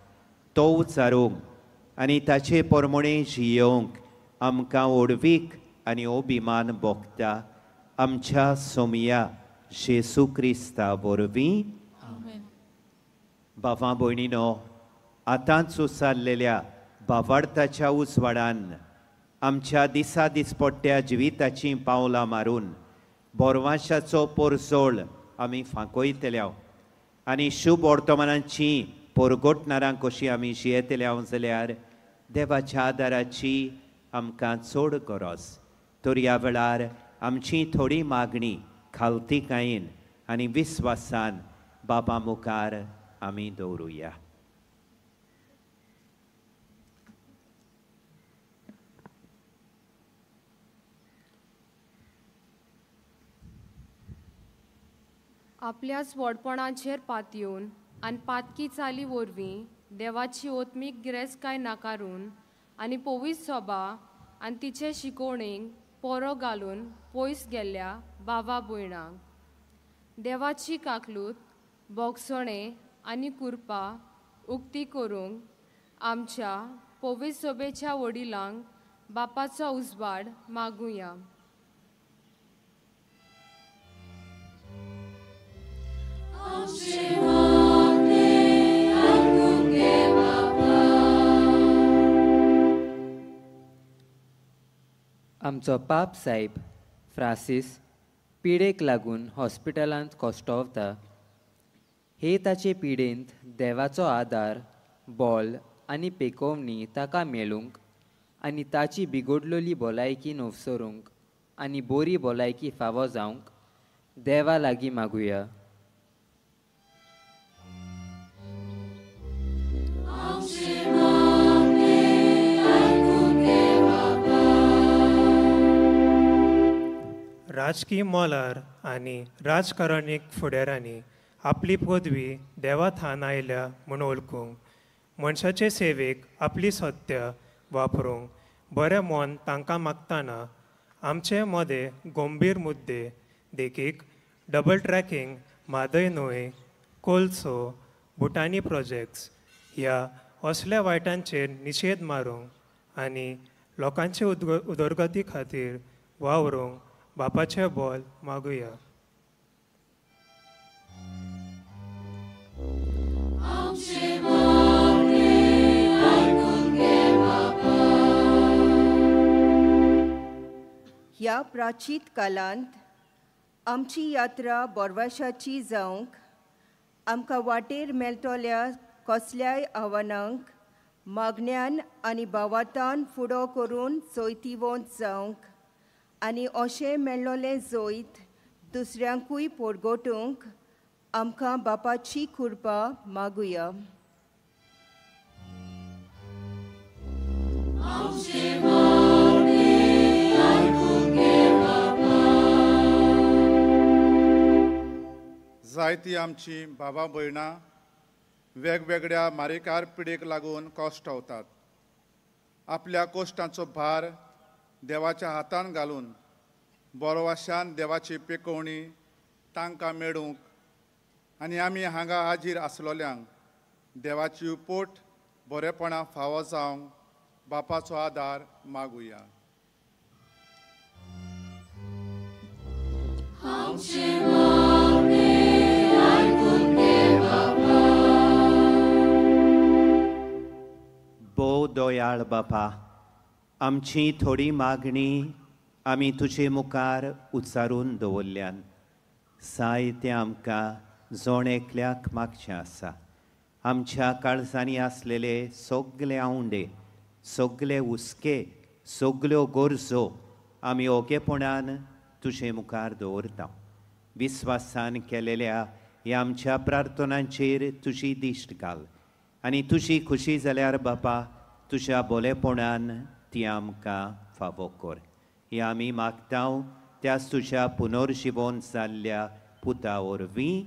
तो उचारूंक आनी ताचे प्रमाणें जियोवंक आमकां ओडवीक आनी अभिमान भोगता आमच्या सोमया जेजू क्रिस्ता वरवीं. आमेन. भावा भयणीनो, आतांच उचारलेल्या भावार्थाच्या उजवाडान आमच्या दिसा दिसपट्ट्या जिविताचीं पावलां मारून बोरवाशाचो पोरजोळ आमी फांकयतल्या आनी शुभ वर्तमानाची पोरगोटणारां कशी आमी जियेतल्या जाल्यार देवाच्या आदाराची आमकां चड गरज. तर ह्या वेळार आमची थोडी मागणी खालतीकायेन आनी विस्वासान बाबा मुखार आमी दवरुया. आपल्याच व्हडपणाचेर पातयेवन आनी पातकी चाली वरवीं देवाची ओत्मीक गिरेस्तकाय नाकारून आनी पवित्र सभा आनी तिचे शिकोवणेक पोरो घालून पयस गेल्ल्या बाबा भयणांक देवाची काकलूत, बोगसणें आनी कुरपा उक्ती करूंक आमच्या पवित्र सभेच्या वडिलांक बापाचो उजवाड मागुया. आमचें मागणें आयकूंक घे बापा. आमचो पाप सायब फ्रांसीस पिडेक लागून हॉस्पिटलांत कोश्टवता. हे ताचे पिडेंत देवाचो आदार, बोल आनी पेकोवणी ताका मेळूंक आनी ताची बिगोडलेली भलायकी नवसरूंक आनी बरी भलायकी फावो जावंक देवा लागीं मागुया. आमचें मागणें आयकूंक घे बापा. राजकीय मोलार आनी राजकारणीक फुडारांनी आपली पदवी देवा थान आयल्या म्हूण वळखूंक, मनशाचे सेवेक आपली सत्या वापरूंक बरें मन तांकां मागतना आमचे मदें गंभीर मुद्दे देखीक डबल ट्रॅकिंग, म्हादय न्हंय, कोलसो, भुटानी प्रोजेक्ट्स ह्या असल्या वायटांचेर निशेध मारूंक आनी लोकांचे उदरगती खातीर वावरूंक बापाचें बोल मागुया. आमचें मागणें आयकूंक घे बापा. ह्या प्राचीत कालांत आमची यात्रा बोरवाशाची जावंक आमकां वाटेर मेळटल्या कसल्याय आव्हानांक मागण्यान आनी भावातान फुडो करून जैतिवंत जावंक आनी अशें मेळ्ळोलें जैत दुसऱ्यांकूय पोरगोटूंक आमकां बापाची कृपा मागुया. आमचें मागणें आयकूंक घे बापा. जायती आमची भावा भयणां वेगवेगळ्या मारेकार पिडेक लागून कश्ट वतात. आपल्या कश्टांचो भार देवाच्या हातान घालून बोरवाशान देवाची पेकोवणी तांकां मेळूंक आनी आमी हांगा हाजीर आसलोल्यांक देवाची पोट बरेपणा फावो जावंक बापाचो आदार मागुया. भोव दयाळ बापा, आमची थोडी मागणी आमी तुजे मुखार उच्चारून दवरल्यान साहित्य आमकां जण एकल्याक मागचें आसा. आमच्या काळजांनी आसलेले सगळे आंवडे, सगळे हुस्के, सगळ्यो गरजो आमी ओगेपणान तुजे मुखार दवरता. विस्वासान केलेल्या ह्या आमच्या प्रार्थनांचेर तुजी दिश्ट घाल आनी तुजी खुशी जाल्यार बापा तुज्या बोलेपणान ती आमकां फावो कर. हे आमी मागता त्याच तुज्या पुनर्जिवन जाल्ल्या पुता वरवीं.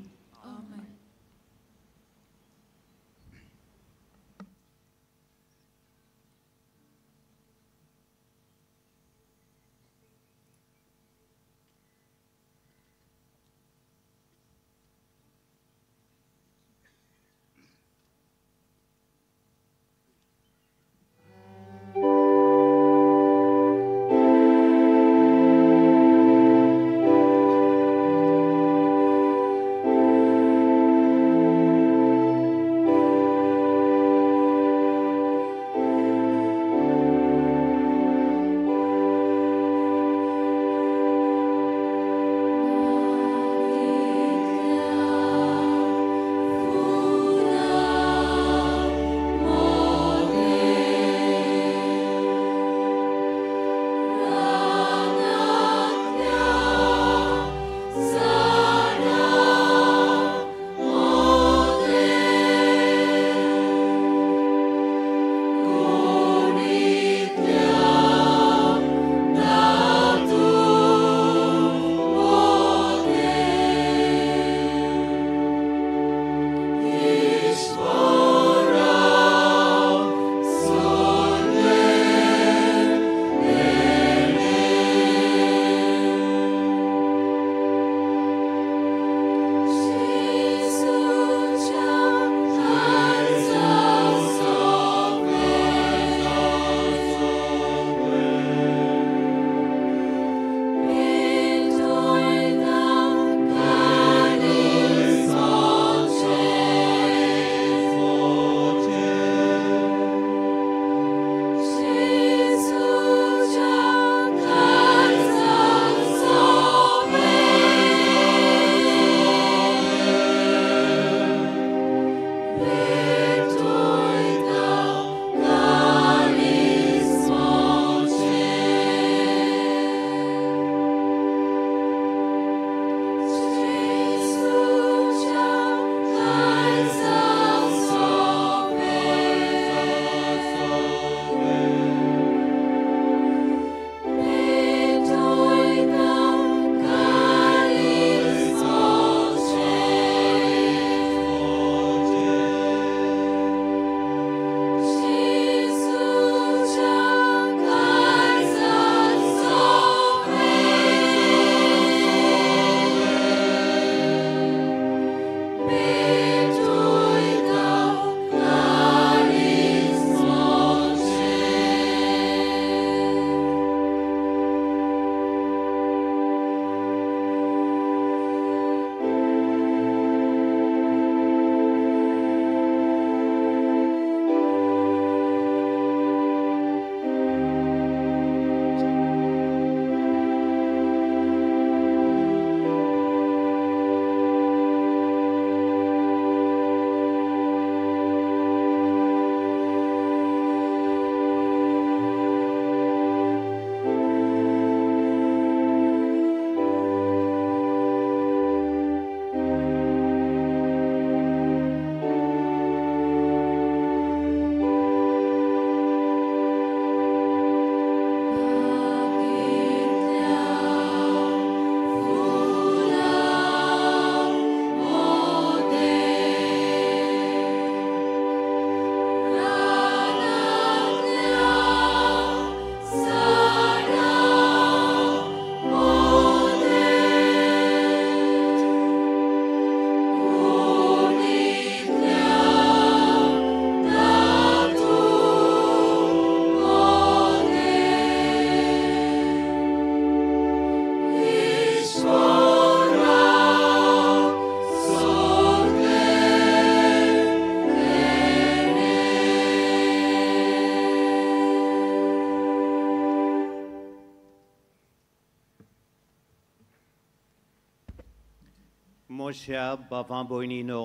मोश्या बाबा भयणीनो,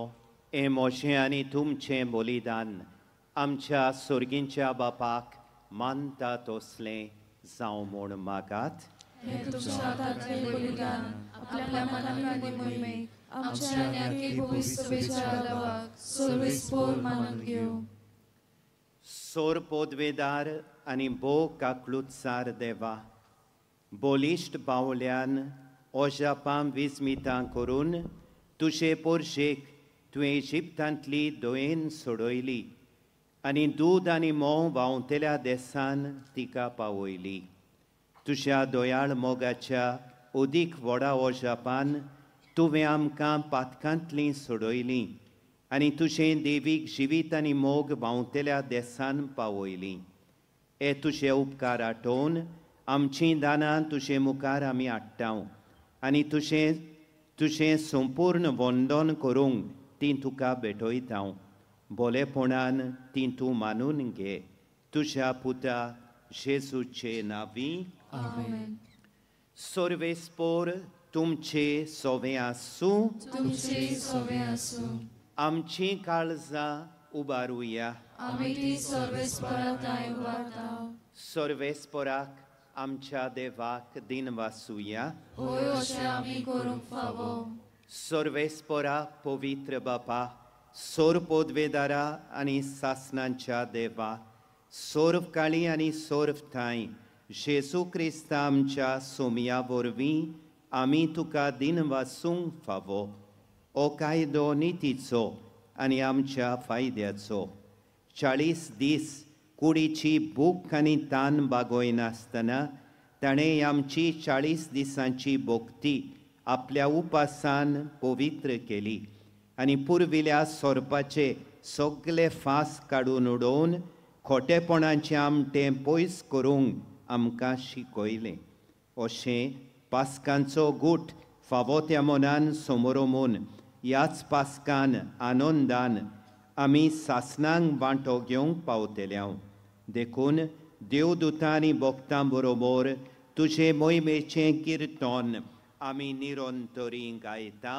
हें मोशें आनी तुमचें बलिदान आमच्या सोर्गींच्या बापाक मानता तसलें जावं म्हूण मागात. हें तुमच्या हातांतलें बलिदान आपल्या मनाक आनी मोहिमेक आमच्या आनी पवित्र देवाक सर्वेस्पोर मानून घेवं. सोर पोदवेदार आनी भोव काकलुतसार देवा, बलिश्ट बावल्यान ओजापां विस्मितां करून तुजे पोरशेक तुवें इजिप्तांतली दोयेन सोडयली आनी दूद आनी म्होंव व्हांवतेल्या देसान तिका पावयली. तुज्या दयाळ मोगाच्या अदीक व्हडा ओजापान तुवें आमकां पातकांतलीं सोडयलीं आनी तुजें देवीक जिवीत आनी मोग व्हांवतेल्या देसान पावयलीं. हे तुजे उपकार आठोवन आमचीं दानां तुजे मुखार आमी हाडटा आनी तुजें संपूर्ण वंदन करूंक तीं तुका भेटयता. बोलेपणान तीं तूं मानून घे. तुज्या पुता जेजूचे नांवी आमेन. सर्वेस्पोर तुमचे सोवे आसूं. तुमचे सोवे आसूं. आमचीं काळजां उबारुया. आमी ती सर्वेस्पोरा थांय उबारता. सर्वेस्पोराक आमच्या देवाक दिनवासुया. होय, अशें आमी करूंक फावो. सर्वेस्पोरा पवित्र बापा, सोर पोदवेदारा आनी सासनांच्या देवा, सोर्व काळी आनी सोर्व थांय जेजू क्रिस्ता आमच्या सोमया वरवीं आमी तुका दिनवासूंक फावो. ओ कायदो नितीचो आनी आमच्या फायद्याचो. 40 दीस कुडीची भूक आनी तान बागयनासतना ताणें आमची 40 दिसांची भक्ती आपल्या उपासान पवित्र केली आनी पुर्विल्या सोरपाचे सगळे फास काडून उडोवन खोटेपणाचें आमटें पयस करूंक आमकां शिकयलें. अशें पास्कांचो गूट फावो त्या मनान समोरमून ह्याच पास्कान आनंदान आमी सासनांक वांटो घेवंक पावतले. देखून देवदूतां आनी भक्तां बरोबर तुजे मोहिमेचें किर्तन आमी निरंतरी गायता.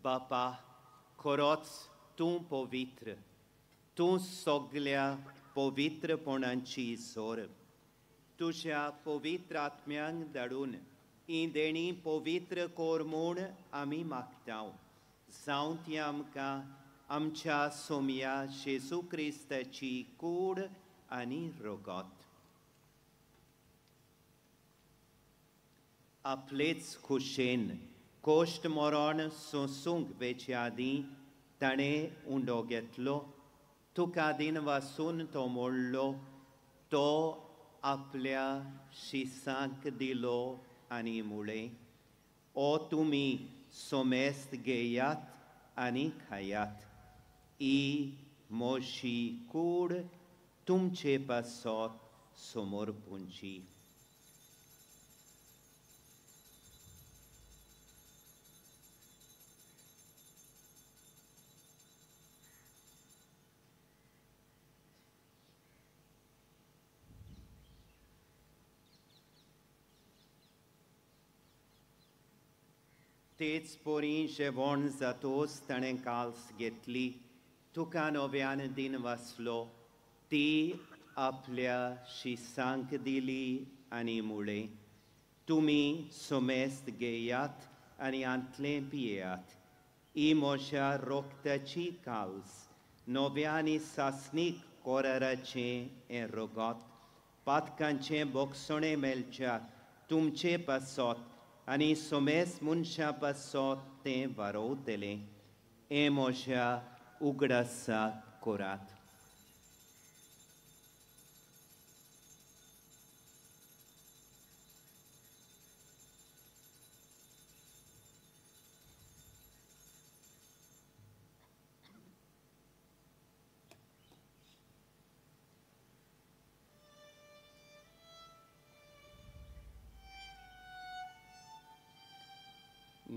बापा, खरोच तूं पवित्र, तूं सगल्या पवित्रपणाची सोर. तुज्या पवित्र आत्म्यांक धाडून ही देणी पवित्र कर म्हूण आमी मागता. जावं ती आमकां आमच्या सोमया जेजू क्रिस्ताची कूड आनी रगत. आपलेच खुशेन कोश्ट मरण सोंसूंक वेचे आदीं ताणें उंडो घेतलो, तुका दिनवासून तो मोडलो, तो आपल्या शिसांक दिलो आनी म्हळें, ओ तुमी सोमेस्त घेयात आनी खायात, ही म्हजी कूड तुमचे पासत समर्पूंची. तेच परी जेवण जातोच ताणें काल्स घेतली, तुका नव्यान दिन वाचलो, ती आपल्या शिसांक दिली आनी म्हळें, तुमी सोमेस्त घेयात आनी आंतलें पियेयात, ही म्हज्या रोगताची काल्स, नव्या आनी सासणीक कोराराचें हें रगत, पातकांचें बोगसणें मेळच्या तुमचे पासत आनी सोमेस मनशां पासत तें वारोवतलें. हें म्हज्या उगडासाक करात.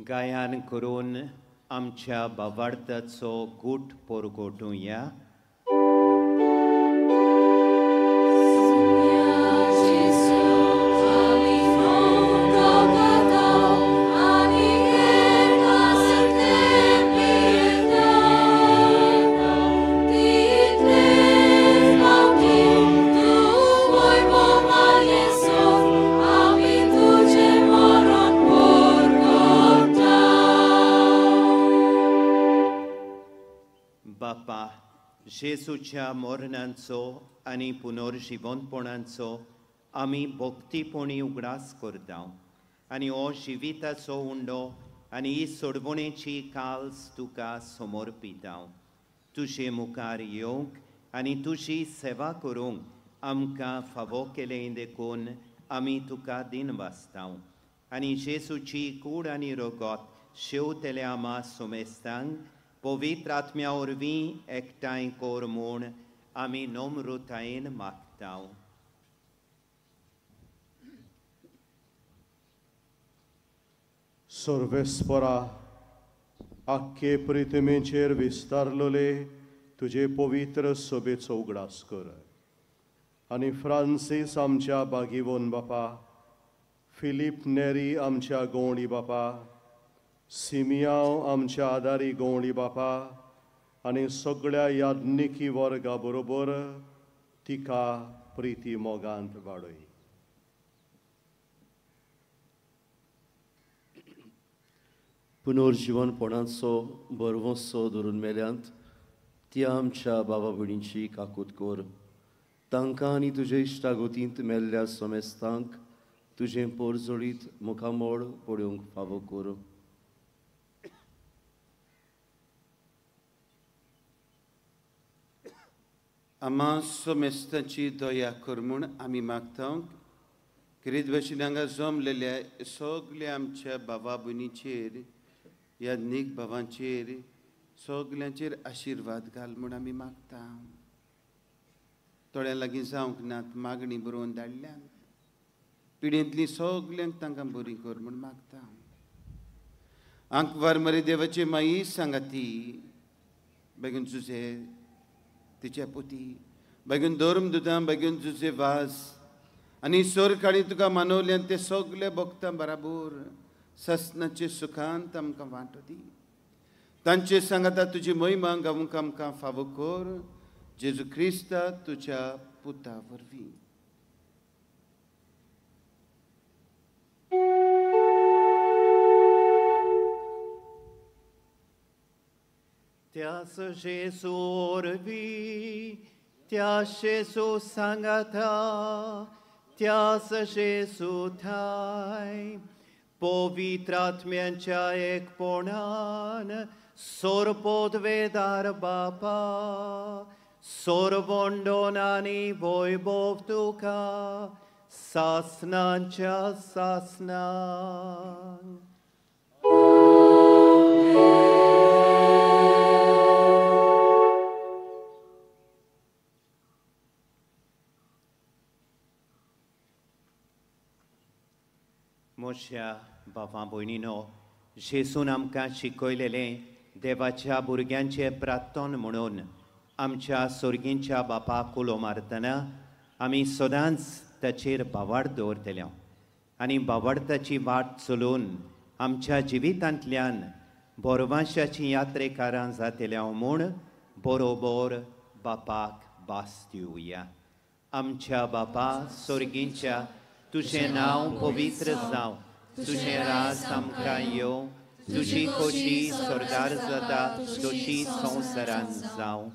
गायन करून आमच्या भावार्थाचो गूट परगटुया. बापा, जेजूच्या मरणाचो आनी पुनर्जिवनपणाचो आमी भक्तीपणी उगडास करता आनी हो जिविताचो उंडो आनी ही सोडवणेची काल्स तुका समर्पिता. तुजे मुखार येवंक आनी तुजी सेवा करूंक आमकां फावो केलें देखून आमी तुका दिनवासता आनी जेजूची कूड आनी रगत शेवतल्या आमा सोमेस्तांक पवित्र आत्म्या वरवीं एकठांय कर म्हूण आमी नम्रतायेन मागता. सर्वेस्परा, आख्खे प्रितमेचेर विस्तारलेले तुजे पवित्र सभेचो उगडास कर आनी फ्रांसीस आमच्या बागीवन बापा, फिलीप नेरी आमच्या गवणी बापा, सिमियांव आमच्या आदारी गवणी बापा आनी सगळ्या याज्ञिकी वर्गा बरोबर तिका प्रिती मोगांत वाडय. पुनर्जिवनपणाचो भरवंसो धरून मेल्यांत ती आमच्या बाबा भयणींची काकूत कर. तांकां आनी तुजे इश्टागोतींत मेल्ल्या समेस्तांक तुजें पोरजोळीत मुखामोळ पळोवंक फावो कर. आमा सोमेस्तांची दया कर म्हूण आमी मागता. क्रिस्त भशेन हांगा जमलेल्या सगल्या आमच्या भावा भयणीचेर, याज्ञीक भावांचेर, सगल्यांचेर आशिर्वाद घाल म्हूण आमी मागता. थोड्यां लागीं जावंक नात मागणी बरोवन धाडल्यान पिडेंतलीं सगल्यांक तांकां बरी कर म्हूण मागता. आंकवार मरे देवाची माई सांगाती बेगीन जुजे तिच्या पुती, बेगीन धर्म दुदां, बेगीन जुजे वास आनी सोरकाळी तुका मानवल्यान ते सगळे भक्तां बराबर ससनाचे सुखांत आमकां वांटो दी. तांचे सांगाता तुजी महिमा गावंक आमकां फावो कर, जेजू क्रिस्ता तुज्या पुता वरवीं. त्यास जेजू वरवीं, त्या जेजू सांगाता, त्यास जेजू ठाय पवित्र आत्म्यांच्या एकपणान सोरपोदवेदार बापा, सोरवंडोन आनी वैभव तुका सासनाच्या सासनां. म्हज्या बाबा भयणीनो, जेजून आमकां शिकयलेलें देवाच्या भुरग्यांचें प्रार्थन म्हणून आमच्या सोर्गींच्या बापाक उलो मारतना आमी सदांच ताचेर भावार्थ दवरतले आनी भावार्थाची वाट चलोवन आमच्या जिवितांतल्यान बोरवांशाची यात्रेकारां जातले म्हूण बरोबर बापाक भास दिवया. आमच्या बापा सोर्गींच्या, तुजें नांव पवित्र जावं, तुजें राज आमकां येवं, तुजी खोशी स्वर्गार जाता तशी संवसारांत जावं.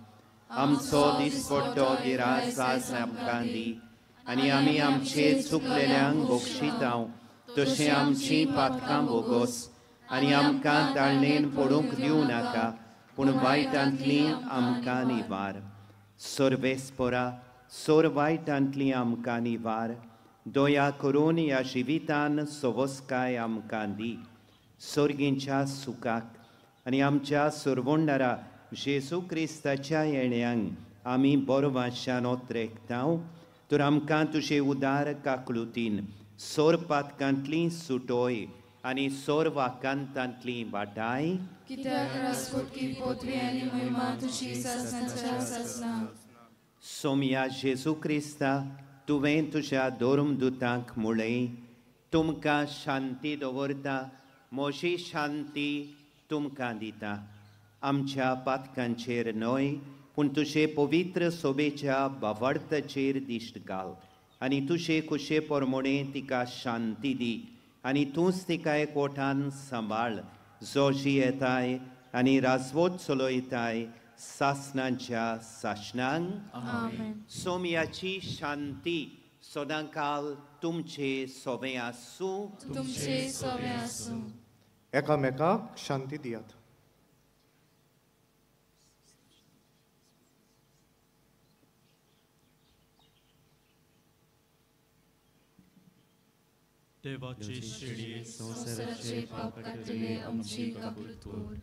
आमचो दिसपट्टो गिरास आज आमकां दी आनी आमी आमचे चुकलेल्यांक बक्षितांव तशें आमचीं पातकां बोगोस आनी आमकां ताळणेन पडूंक दिवं नाका, पूण वायटांतली आमकां निवार. सर्वेस्पोरा सोर वायटांतली आमकां निवार, दया करून ह्या जिवितान सवस्काय आमकां दी. सोर्गींच्या सुखाक आनी आमच्या सोरवणदारा जेजू क्रिस्ताच्या येण्यांक आमी बरवाशान ओत्रेकता. तर आमकां तुजे उदार काकलुतीन सोर पातकांतली सुटोय आनी सोर वाकांतांतली वाटाय. कित्याक राजकोटकी पदवी आनी महिमा तुजी सासणाच्या सासणाक. सोमया जेजू क्रिस्ता, तुवें तुज्या धर्मदुतांक म्हळें, तुमकां शांती दवरता, म्हजी शांती तुमकां दिता. आमच्या पातकांचेर न्हय पूण तुजे पवित्र सोबेच्या बावार्थाचेर दिश्ट घाल आनी तुजे कुशे प्रमाणे तिका शांती दी आनी तूंच तिका एकवटान सांबाळ, जो जियेताय आनी राजवट चलयताय सासणाच्या सासणांक. सोमयाची शांती सदांकाल तुमचे सोबें आसूं. तुमचे सोबें आसूं. एकामेकाक शांती दियात. देवाची शेळी संवसाराचे पाप काडटले आमची काकूत कर.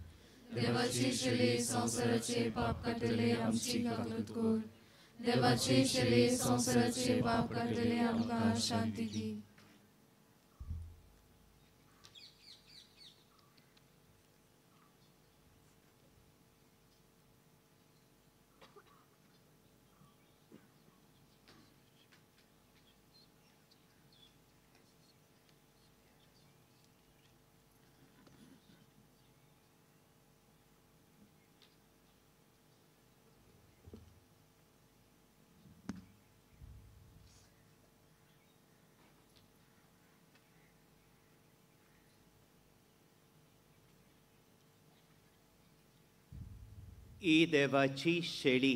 देवाची शेळी संवसाराचे पाप काडटले आमची काकूत कर. देवाची शेळी संवसाराचे पाप काडटले आमकां शांती दी. ही देवाची शेळी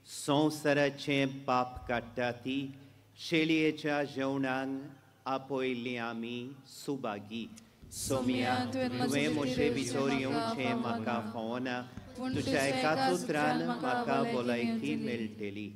संवसाराचें पाप काडटा ती शेळयेच्या जेवणाक आपयल्ली आमी सुभागी. सोमया, तुवें म्हजे भितर येवचें म्हाका फावना, तुज्या एकाच उतरान म्हाका भलायकी मेळटली.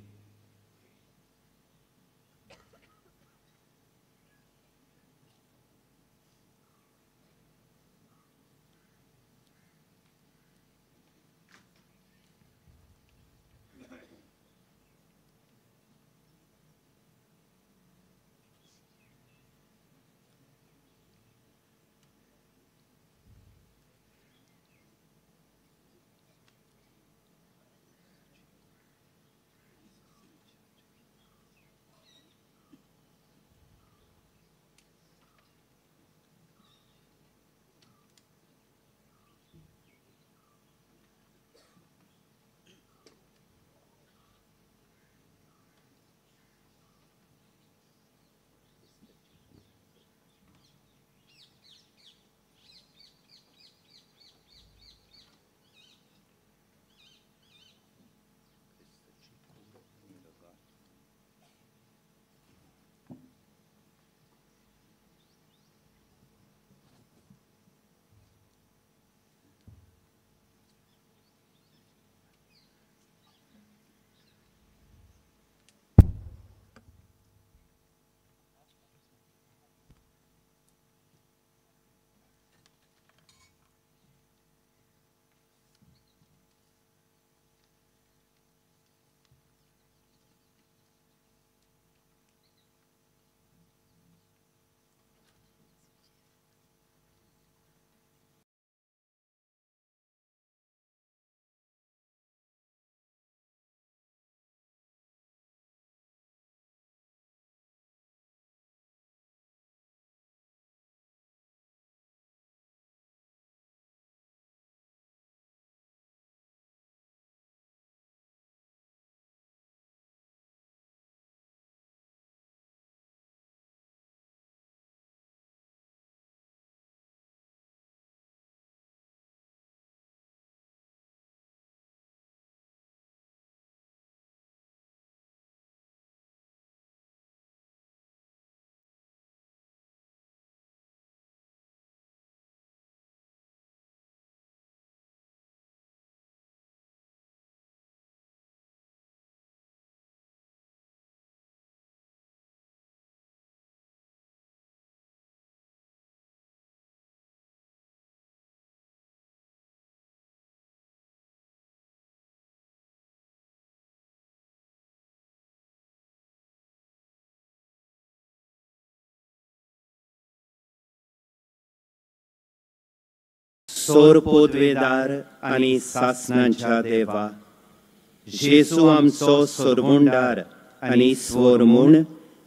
सोर पोदवेदार आनी सासणांच्या देवा, जेजू आमचो सोरवंडार आनी स्वर म्हूण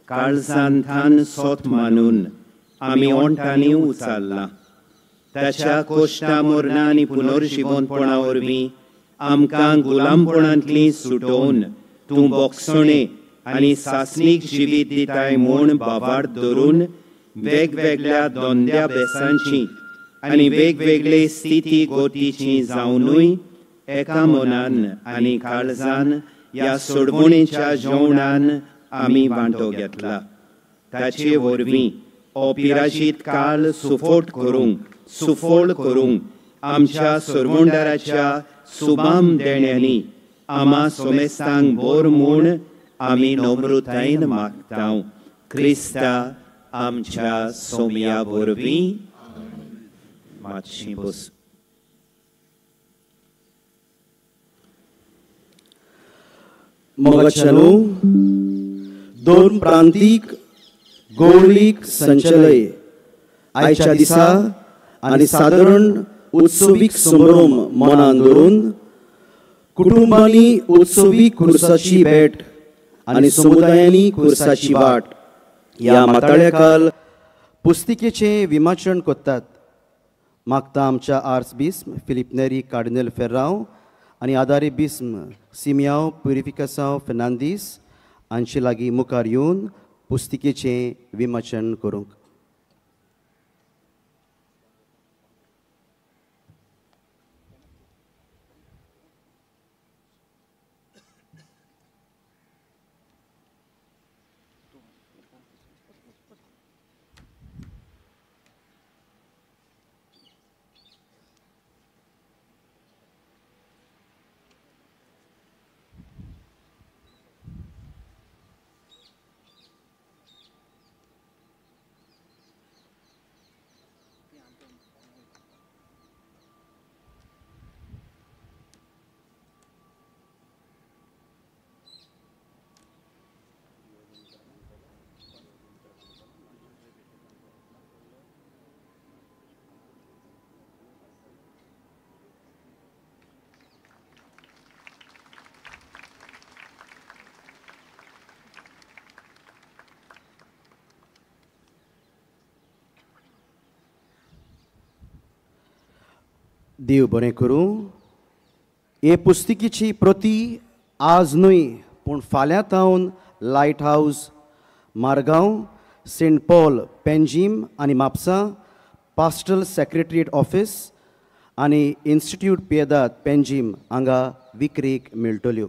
काळजांतान सोत मानून आमी ओंठांनी उचारला. ताच्या कोश्टा मरणा आनी पुनर्जिवनपणा वरवीं आमकां गुलामपणांतली सुटोवन तूं बोगसणे आनी सासणीक जिवीत दिताय म्हूण बाबार धरून वेगवेगळ्या दोंद्या बेसांची आनी वेगवेगळे स्थिती गोतीची जावनूय एका मनान आनी काळजान ह्या सोडवणेच्या जेवणान आमी वांटो घेतला. ताचे वरवीं हो पिराजीत काल सुफोट करूंक सुफळ करूंक आमच्या सोरवंडाराच्या सुबाम देण्यांनी आमा सोमेस्तांक बोर म्हूण आमी नम्रतायेन मागता. क्रिस्ता आमच्या सोम्या वरवीं. मातशी बस. मोगाच्यानो, दोन प्रांतीक गौळीक संचलय आयच्या दिसा आनी सादारण उत्सवीक समारोह मनान धरून कुटुंबांनी उत्सवी खुर्साची भेट आनी समुदायांनी खुर्साची वाट ह्या माताळ्याकाल पुस्तिकेचें विमाचन करतात. मागता आमच्या archbishop Filipe Neri cardinal Ferrao आनी आदारी बिस्म सिमियांव प्युरिफिकासांव फेर्नांदीस हांचे लागीं मुखार येवन पुस्तिकेचें विमोचन करूंक. देव बरें करूं. हे पुस्तिकेची प्रती आज न्हय पूण फाल्यां तावन lighthouse Margao, Saint Paul Panjim आनी म्हापसा, पास्टल सेक्रेटरीएट ऑफिस आनी इन्स्टिट्यूट पियेदाद पेंजीम हांगा विक्रेक मेळटल्यो.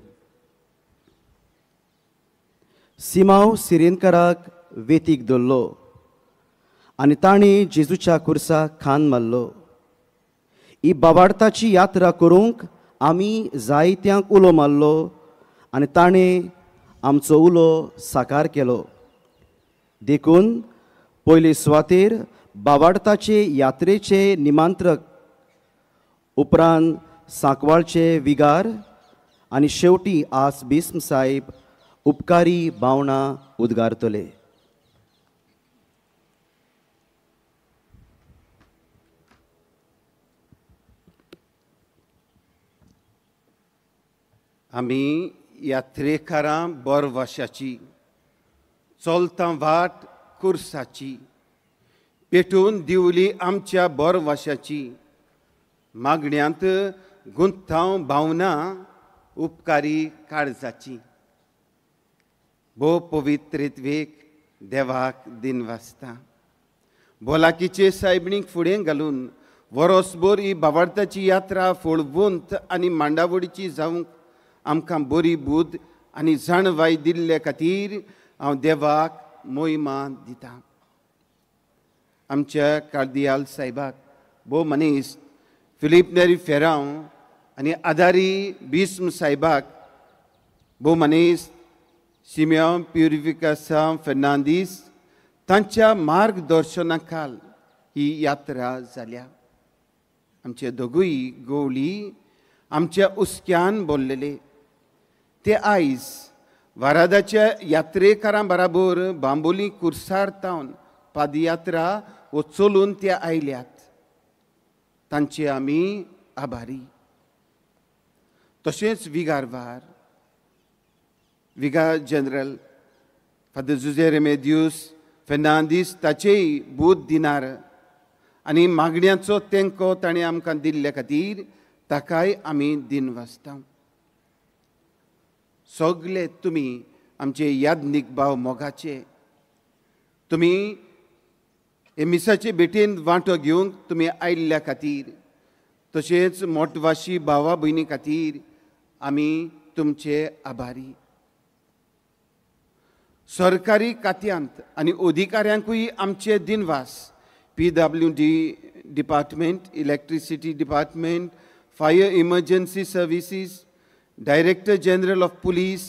सिमांव सिरेनकाराक वेतीक धरलो आनी ताणें जेजूच्या खुर्साक खान मारलो. ही बाबार्थाची यात्रा करूंक आमी जायत्यांक उलो मारलो आनी ताणें आमचो उलो साकार केलो. देखून पयले सुवातेर बाबार्थाचे यात्रेचे निमंत्रक, उपरांत सांकवाळचे विगार आनी शेवटी आस बिस्म साहेब उपकारी भावना उद्गारतले. आमी यात्रेकारां बोरवाशाची चलता वाट कुर्साची पेटून दिवली आमच्या बोरवाशाची मागण्यांत गुंथाव भावना उपकारी काळजाची भोव पवित्रेत्वेक देवाक दिन वाचता. भोलाकीचे सायबणीक फुडें घालून वरोसभर ही बावार्थाची यात्रा फळवंत आनी मांडावळीची जावंक आमकां बरी बुद्द आनी जाणवाय दिल्ले खातीर हांव देवाक मोहिमा दिता. आमच्या कार्दियाल साहेबाक भोव मनीस फिलीप नेरी फेरांव आनी आदारी भीष्म साहेबाक भोव मनीस सिमियांव प्युरिफिकासांव फेर्नांदीस तांच्या मार्गदर्शना खाल ही यात्रा जाल्या. आमचे दोगूय गोवली आमच्या हुस्क्यान बोल्लेले ते आयज वारादाच्या यात्रेकारां बराबर बांबोली कुर्सार तावन पादयात्रा वो चलून ते आयल्यात. तांचे आमी आभारी. तशेंच विगारवार vicar general Father Jose Remedios Fernandes ताचेय बूद दिनार आनी मागण्यांचो तेंको ताणें आमकां दिल्ले खातीर ताकाय आमी दिन वाचता. सगळे तुमी आमचे याज्ञीक भाव मोगाचे, तुमी हे मिसाचे भेटेन वांटो घेवंक तुमी आयिल्ल्या खातीर तशेंच मोटवाशी भावा भयणी खातीर आमी तुमचे आभारी. सरकारी खात्यांत आनी अधिकाऱ्यांकूय आमचे दिनवास. PWD department, electricity department, fire emergency services, director general of police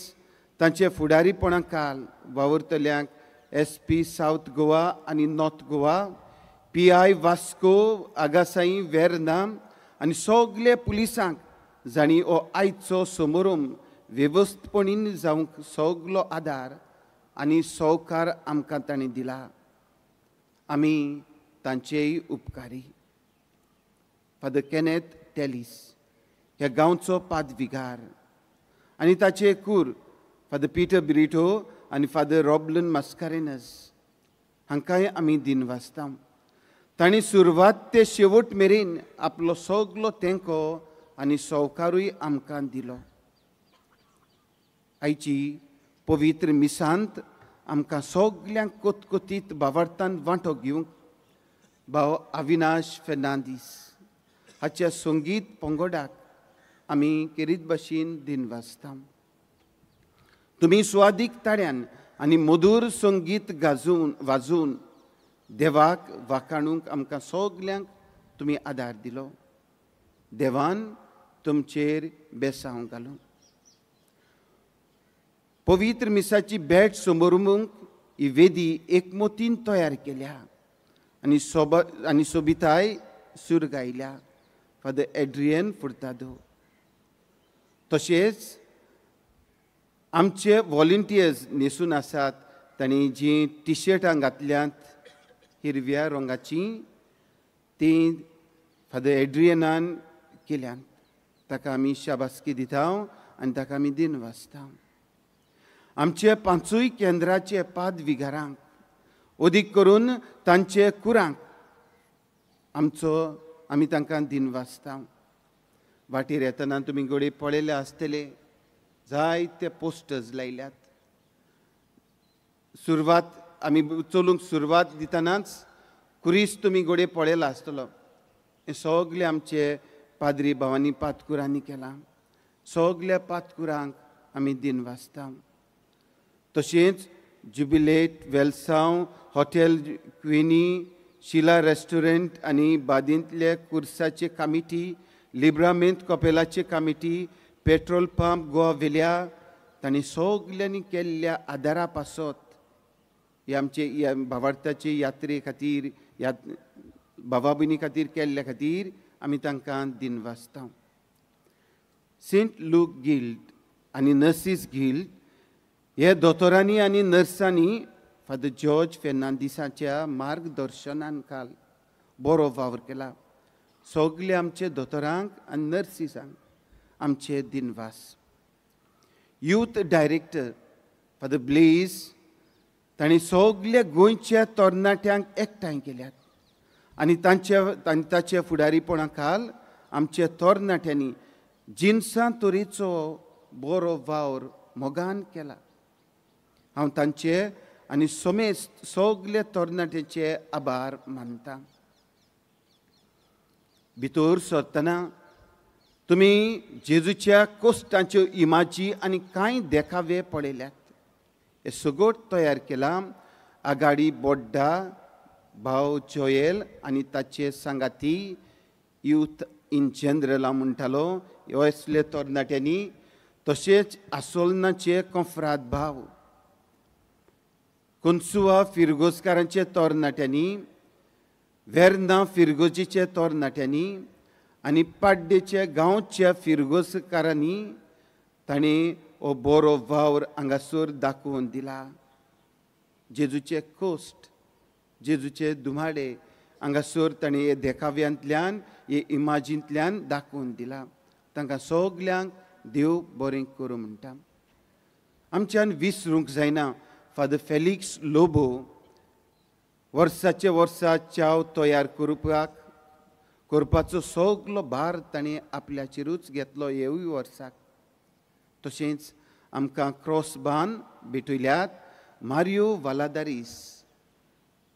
तांचे फुडारीपणा काल वावुरतल्यांक SP south Goa आनी north Goa, PI Vasco, Agassaim, Verna आनी सगळे पुलिसांक जांणी हो आयचो समारंभ वेवस्थपणीन जावंक सगलो आदार आनी सहकार आमकां तांणी दिला, आमी तांचेय उपकारी. फादर केनेथ टेलीस ह्या गांवचो पादविगार आनी ताचे कूर फादर पीटर ब्रिटो आनी फादर रॉबलन मास्कारेनस हांकांय आमी दिन वाचता. तांणी सुरवात ते शेवट मेरेन आपलो सगलो तेंको आनी सहकारूय आमकां दिलो. आयची पवित्र मिसांत आमकां सगल्यांक कोतकोतीत भावार्थान वांटो घेवंक भाव अविनाश फेर्नांदीस हाच्या संगीत पंगडाक आमी केरीत भाशेन दिन वाचता. तुमी सुवादीक ताळ्यान आनी मधूर संगीत गाजोवन वाजोवन देवाक वाखाणूंक आमकां सगल्यांक तुमी आदार दिलो. देवान तुमचेर बेसांव घालूं. पवित्र मिसाची भेट समोरमूंक ही वेदी एकमतीन तयार केल्या आनी आनी सोबिताय सूर गायल्या फादर एड्रियन फुर्तादो. तशेंच आमचे वॉलंटियर्स न्हेसून आसात, तांणी जीं टिशर्टां घातल्यांत हिरव्या रंगाचीं तीं फादर एड्रियनान केल्यांत. ताका आमी शाबासकी दिता आनी ताका आमी दिन वाचता. आमचे पांचूय केंद्राचे पादविगारांक अदीक करून तांचे कुरांक आमचो आमी तांकां दिन वाचता. वाटेर येतना तुमी घडये पळयले आसतले, जायते पोस्टर्स लायल्यात. सुरवात आमी चलूंक सुरवात दितनाच कुरीस तुमी घडये पळयला आसतलो. हें सगळें आमचे पाद्री भावांनी पातकुरांनी केलां. सगल्या पातकुरांक आमी दिन वाचता. तशेंच जुबिलेट, वेलसांव, हॉटेल क्विनी, शिला रेस्टॉरंट आनी बादींतले कुर्साचे कामिटी, लिब्रामेंत कपेलाचे कामिटी, पेट्रोल पंप गोवा वेल्या तांणी सगल्यांनी केल्ल्या आदारा पासत हे आमचे ह्या भावार्थाचे यात्रे खातीर, भावा भयणी खातीर केल्ल्या खातीर आमी तांकां दिन वाचता. सेंट लूक गिल्ड आनी नर्सीस गिल्ड हे दोतोरांनी आनी नर्सांनी फादर जॉर्ज फेर्नांदीसाच्या मार्गदर्शनान काल बरो वावर केला. सगळे आमचे दोतोरांक आनी नर्सीसांक आमचे दिनवास. यूथ डायरेक्टर फादर ब्लेज तांणी सगल्या गोंयच्या तरणाट्यांक एकठांय केल्यात आनी तांचे फुडारीपणा खाल आमच्या तरणाट्यांनी जिनसां तरेचो बरो वावर मोगान केला. हांव तांचे आनी समेस्त सगल्या तरणाट्यांचे आभार मानता. भितर सरतना तुमी जेजूच्या कोश्टांच्यो इमाजी आनी कांय देखावे पळयल्यात. हे सगळो तयार केलां आगाडी बोड्डा भाव जोयल आनी ताचे सांगाती यूथ इन जनरल हांव म्हणटालो ह्यो असले तरणाट्यांनी, तशेंच आसोलनाचे कोंफ्राद भाव कोन्सुआ फिरगोजकारांचे तरणाट्यांनी, वेर्ना फिरगोजीचे तरणाट्यांनी आनी पाड्डेच्या गांवच्या फिरगोजकारांनी तांणी हो बरो वावर हांगासर दाखोवन दिला. जेजूचे कोश्ट, जेजूचे दुमाडे हांगासर तांणी हे देखाव्यांतल्यान, हे इमाजींतल्यान दाखोवन दिला. तांकां सगल्यांक देव बरें करूं म्हणटा. आमच्यान विसरूंक जायना फादर फेलिक्स लोबो वर्साचे वर्सा च्याव तयार करपाचो सगलो भार ताणें आपल्याचेरूच घेतलो हेवूय वर्साक. तशेंच आमकां क्रॉसबान भेटयल्यात Mario Valadares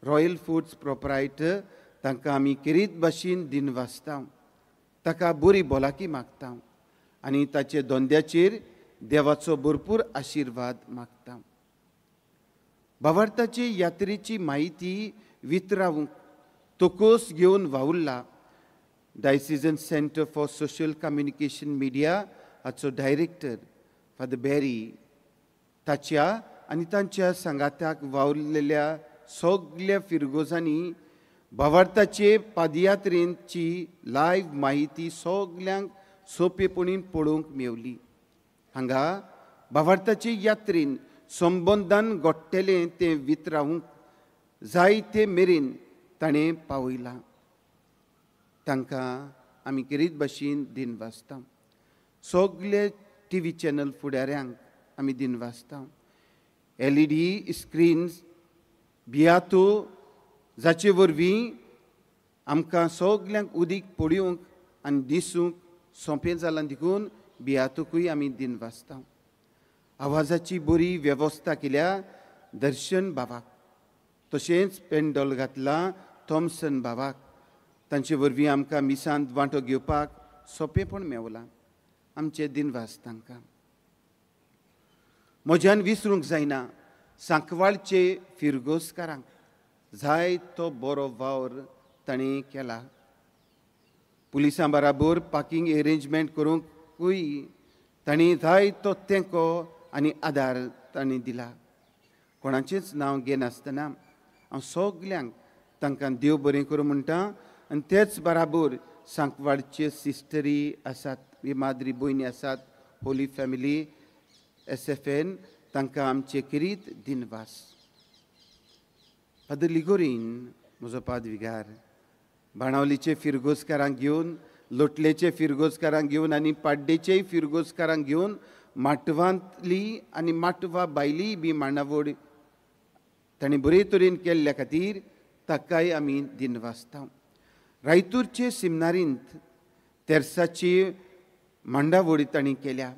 royal foods proprietor, तांकां आमी खेरीत भाशेन दिनवासता, ताका बरी भलायकी मागता आनी ताचे धंद्याचेर देवाचो भरपूर आशिर्वाद मागता. भावार्थाचे यात्रेची म्हायती वितरावूंक तोकोस घेवन वावुरला diocesan centre for social communication media हाचो डायरेक्टर फादर बॅरी, ताच्या आनी तांच्या सांगात्याक वावुरलेल्या सगल्या फिरगोजांनी भावार्थाचे पादयात्रेची लायव्ह म्हायती सगल्यांक सोंपेपणी पळोवंक मेवली. हांगा भावार्थाचे यात्रेन संबंदान घडटलें तें वितरावूंक जायते मेरेन ताणें पावयलां. तांकां आमी खेरीत भाशेन दिनवासता. सगले टी व्ही चॅनल फुडाऱ्यांक आमी दिनवासता. एलईडी स्क्रीन्स बियातो जाचे वरवीं आमकां सगल्यांक उदीक पळोवंक आनी दिसूंक सोंपें जालां देखून बियातोकूय आमी दिनवासता. आवाजाची बरी वेवस्था केल्या दर्शन बाबाक, तशेंच पेंडोल घातला थॉमसन बाबाक, तांचे वरवीं आमकां मिसांत वांटो घेवपाक सोंपेपण मेवलां. आमचे दिनवास तांकां. म्हज्यान विसरूंक जायना सांकवाळचे फिरगोजकारांक जाय तो बरो वावर ताणें केला. पुलिसां बराबर पार्किंग एरेंजमेंट करूंकूय ताणें जाय तो तेंको आनी आदार ताणें दिला. कोणाचेंच नांव घेनासतना हांव सगल्यांक तांकां देव बरें करूं म्हणटा. आनी तेच बराबर सांकवाळचे सिस्टरी आसात, माद्री भयणी आसात, होली फॅमिली SFN, तांकां आमचे खेरीत दिनवास. फादर लिगोरीन म्हजो पादविगार बाणावलीचे फिरगोजकारांक घेवन, लोटलेचे फिरगोजकारांक घेवन आनी पाड्डेचेय फिरगोजकारांक घेवन माटवांतली आनी माटवा भायली बी मांडावळ ताणें बरे तरेन केल्ल्या खातीर ताकाय आमी दिनवासता. रायतूरचे सिमनारींत तेर्साची मांडावळ तांणी केल्या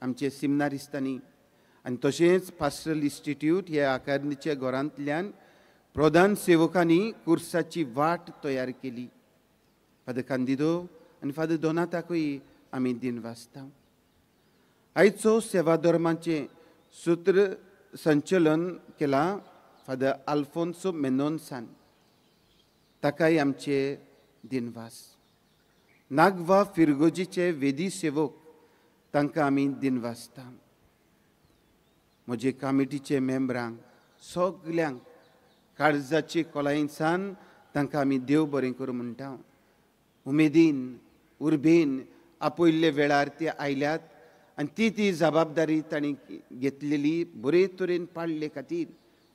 आमचे सिमनारिस्तांनी, आनी तशेंच पास्टरल इन्स्टिट्यूट ह्या आकारणीच्या घरांतल्यान प्रधान सेवकांनी कुर्साची वाट तयार केली. फादर कांदिदो आनी फादर दोनाताकूय आमी दिनवासता. आयचो सेवा धर्माचें सूत्र संचलन केलां फादर आल्फोन्सो मेनोन्सान, ताकाय आमचे दिनवास. नागवा फिरगोजीचे वेदी सेवक तांकां आमी दिनवासता. म्हजे कामिटीचे मेंबरांक सगल्यांक काळजाचे खोलायेनसान तांकां आमी देव बरें करूं म्हणटा. उमेदीन उर्बेन आपयल्ले वेळार ते आयल्यात आनी ती ती जबाबदारी तांणी घेतलेली बरे तरेन पाळ्ळे खातीर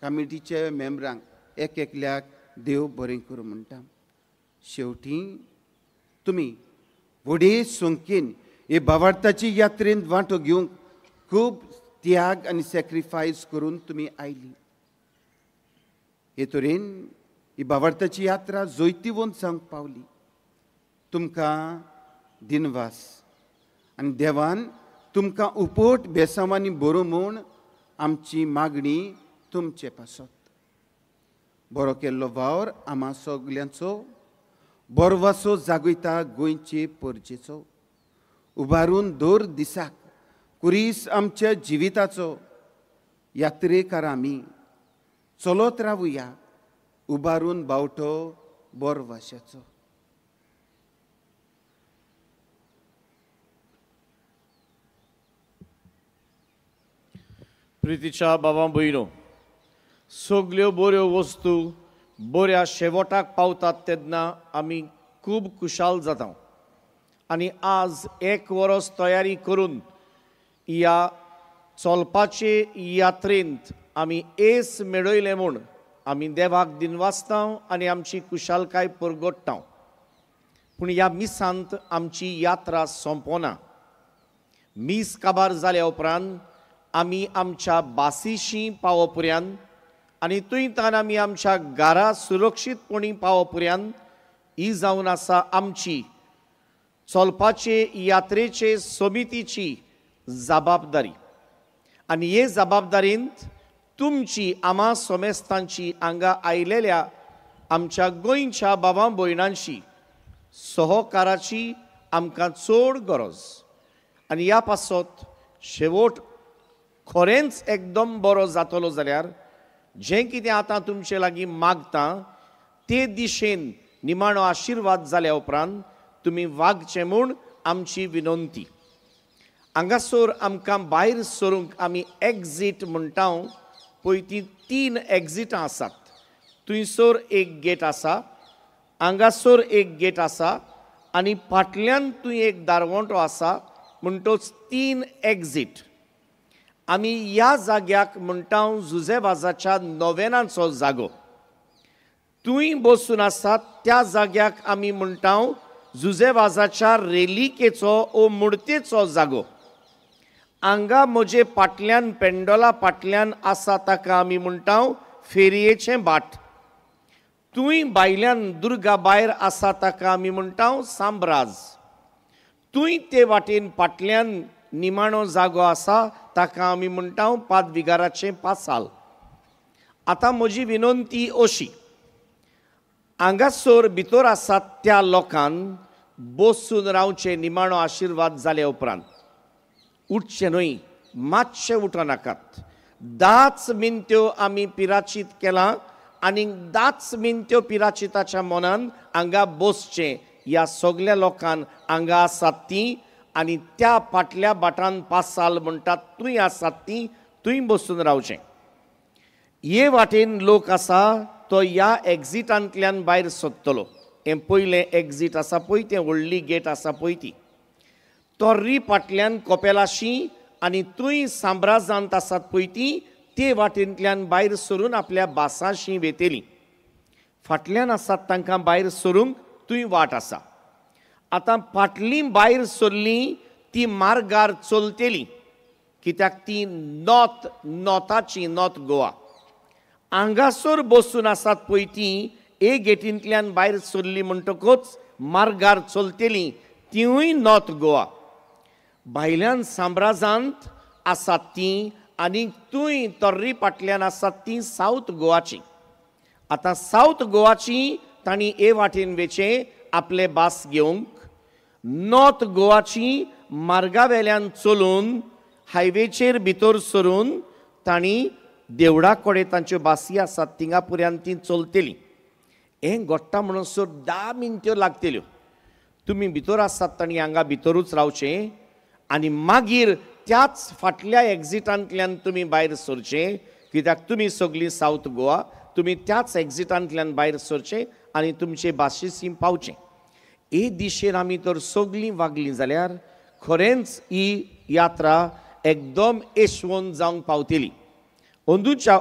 कामिटीच्या मेंबरांक एक एकल्याक देव बरें करूं म्हणटा. शेवटी तुमी व्हडे संख्येन हे भावार्थाची यात्रेंत वांटो घेवंक खूब त्याग आनी सॅक्रिफायस करून तुमी आयली. हे तरेन ही भावार्थाची यात्रा जैतिवंत जावंक पावली. तुमकां दिनवास आनी देवान तुमकां उपट बेसांवांनी बरो म्हूण आमची मागणी तुमचे पासत. बरो केल्लो वावर आमा सगल्यांचो बोरवासो जागयता गोंयचे परजेचो. उबारून दर दिसाक कुरीस आमच्या जिविताचो यात्रेकार आमी चलत रावया उबारून बावटो बोरवाशाचो. प्रितीच्या बाबा भयणो, सगल्यो बऱ्यो वस्तू बऱ्या शेवटाक पावतात तेन्ना आमी खूब खुशाल जाता. आनी आज एक वरस तयारी करून ह्या चलपाचे यात्रेंत आमी येस मेळयलें म्हूण आमी देवाक दिनवासता आनी आमची खुशालकाय परगट्टा. पूण ह्या मिसांत आमची यात्रा सोंपना. मीस काबार जाल्या उपरांत आमी आमच्या बासीशी पावोपुऱ्यान आनी थंयतान आमी आमच्या घरा सुरक्षीतपणी पावोपुऱ्यान ही जावन आसा आमची चलपाचे यात्रेचे समितीची जबाबदारी. आनी हे जबाबदारींत तुमची आमा सोमेस्तांची हांगा आयलेल्या आमच्या गोंयच्या बाबा भयणांची सहकाराची आमकां चड गरज. आनी ह्या पासत शेवट खरेंच एकदम बरो जातलो जाल्यार जें कितें आतां तुमचे लागीं मागता ते दिशेन निमाणो आशिर्वाद जाल्या उपरांत तुमी वागचें म्हूण आमची विनंती. हांगासर आमकां भायर सरूंक आमी एक्झीट म्हणटा पळय ती 3 एक्झिटां आसात. थंयसर एक गेट आसा, हांगासर एक गेट आसा आनी फाटल्यान थंय एक दारवंटो आसा. म्हणटोच 3 एक्झीट. आमी ह्या जाग्याक म्हणटा जुजे वाजाच्या नोवेनाचो जागो. थंय बसून आसात त्या जाग्याक आमी म्हणटा जुजे वाजाच्या रेलिकेचो ओ मुर्तेचो जागो. हांगा म्हजे फाटल्यान पेंडोला फाटल्यान आसा ताका आमी म्हणटा फेरयेचें भाट. थंय भायल्यान दुर्गा भायर आसा ताका आमी म्हणटा सांब्राज. थंय ते वाटेन फाटल्यान निमाणो जागो आसा ताका आमी म्हणटा पादविगाराचें पासाल. आतां म्हजी विनंती अशी, हांगासर भितर आसात त्या लोकान बसून रावचें निमाणो आशिर्वाद जाल्या उपरांत उठचें न्हय, मातशें उठनाकात. 10 मिनट्यो आमी पिराचीत केलां आनी 10 मिनट्यो पिराचिताच्या मनान हांगा बसचें ह्या सगल्या लोकान हांगा आसात तीं आनी त्या फाटल्या भाटान पासाल म्हणटात थंय आसात तीं थंय बसून रावचें. हे वाटेन लोक आसा तो ह्या एक्झिटांतल्यान भायर सोदतलो. हें पयलें एक्झीट आसा पळय, तें व्हडली गेट आसा पळय ती तोर्री फाटल्यान कोपेलाशी आनी थंय सांब्राजांत आसात पळय ती ते वाटेंतल्यान भायर सरून आपल्या बासांशी वेतेली. फाटल्यान आसात तांकां भायर सरूंक थंय वाट आसा. आतां फाटलीं भायर सरलीं ती मार्गार चलतली कित्याक ती नॉर्थ नॉर्थाची नॉर्थ गोवा. हांगासर बसून आसात पळय ती ए गेटींतल्यान भायर सरली म्हणटकूच मार्गार चलतली तिवूय नॉर्थ गोवा. भायल्यान सांब्राजांत आसात ती आनी थंय तर्री फाटल्यान आसात ती सावथ गोवाची. आतां सावथ गोवाची तांणी ए वाटेन वेचें आपले बास घेवंक, नॉर्थ गोवाची मार्गा वेल्यान चलून हायवेचेर भितर सरून तांणी देवळा कडेन तांच्यो बासी आसात थिंगा पुऱ्यान ती चलतली. हें घडटा म्हणसर 10 मिनट्यो लागतल्यो. तुमी भितर आसात तांणी हांगा भितरूच रावचें आनी मागीर त्याच फाटल्या एक्झिटांतल्यान तुमी भायर सरचें कित्याक तुमी सगळीं सावथ गोवा, तुमी त्याच एक्झिटांतल्यान भायर सरचें आनी तुमचे बाशीसी पावचें. हे दिशेन आमी तर सगळीं वागलीं जाल्यार खरेंच ही यात्रा एकदम येशवंत जावंक पावतली. अंदूच्या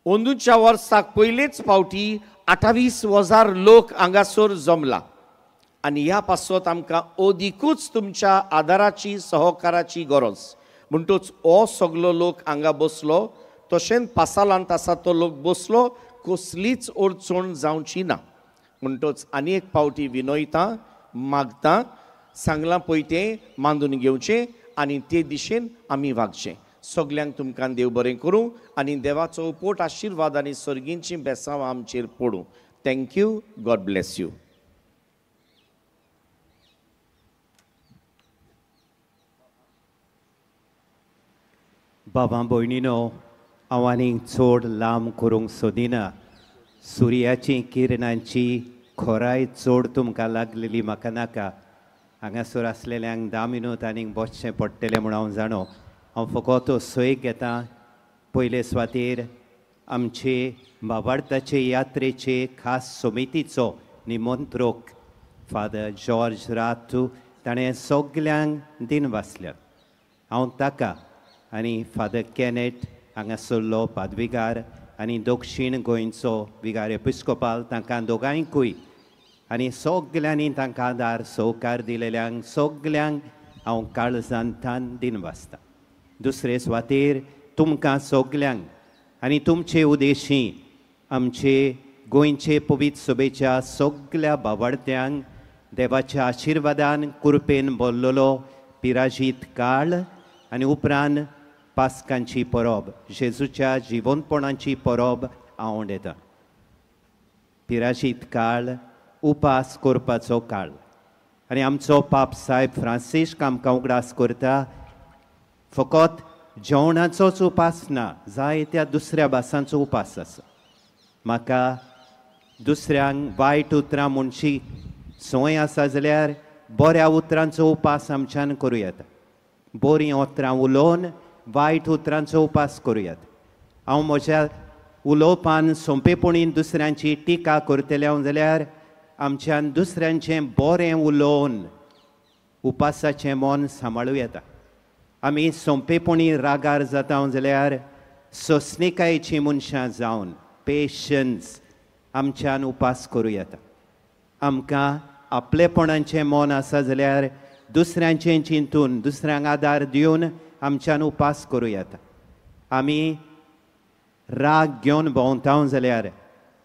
अंदूच्या वर्साक पयलेच फावटी 28,000 लोक हांगासर जमला आनी ह्या पासत आमकां अदिकूच तुमच्या आदाराची सहकाराची गरज. म्हणटूच हो सगलो लोक हांगा बसलो तशेंच पासालांत आसा तो लोक बसलो कसलीच अडचण जावची ना. म्हणटूच आनी एक फावटी विनयता मागता सांगलां पळय तें मांदून घेवचें आनी ते दिशेन आमी वागचें. सगल्यांक तुमकां देव बरें करूं आनी देवाचो पोट आशिर्वाद आनी सर्गींची बेसांव आमचेर पडूं. Thank you. God bless you. बाबा भयणीनो, हांव आनीक चड लांब करूंक सोदिना. सुर्याची किरणांची खोराय चड तुमकां लागलेली म्हाका नाका. हांगासर आसलेल्यांक 10 मिनूत आनीक बसचें पडटलें म्हूण हांव जाणो. हांव फकत सोय घेता. पयले सुवातेर आमचे बाबार्थाचे यात्रेचे खास समितीचो निमंत्रक फादर जॉर्ज रातू ताणें सगल्यांक दिन वाचल्यात. हांव ताका आनी फादर कॅनेट हांगासरलो पादविगार आनी दक्षीण गोंयचो विगार एपिस्कोपाल तांकां दोगांयकूय आनी सगल्यांनी तांकां आदार सहकार दिलेल्यांक सगल्यांक हांव काळजांतान दिनवासतां. दुसरे सुवातेर तुमकां सगल्यांक आनी तुमचे उद्देशी आमचे गोंयचे पवित्र सभेच्या सगल्या बावडत्यांक देवाच्या आशिर्वादान कुरपेन बोल्लोलो पिराजीत काळ आनी उपरांत पास्कांची परब, जेजूच्या जिवनपणाची परब हांव येता. पिराजीत काळ उपास करपाचो काळ आनी आमचो पाप साहेब फ्रांसिस्क आमकां उगडास करता, फकत जेवणाचोच उपास ना, जायत्या दुसऱ्या भासांचो उपास आसा. म्हाका दुसऱ्यांक वायट उतरां म्हणची संवय आसा जाल्यार बऱ्या उतरांचो उपास आमच्यान करूं येता. बरीं उतरां उलोवन वायट उतरांचो उपास करूं येता. हांव म्हज्या उलोवपान सोंपेपणी दुसऱ्यांची टिका करतलें हांव जाल्यार आमच्यान दुसऱ्यांचें बरें उलोवन उपासाचें मन सांबाळूं येता. आमी सोंपेपणी रागार जाता जाल्यार सोंसणीकायेचीं मनशां जावन पेशन्स आमच्यान उपास करूं येता. आमकां आपलेपणाचें मन आसा जाल्यार दुसऱ्यांचें चिंतून दुसऱ्यांक आदार दिवन आमच्यान उपास करूं येता. आमी राग घेवन भोंवता जाल्यार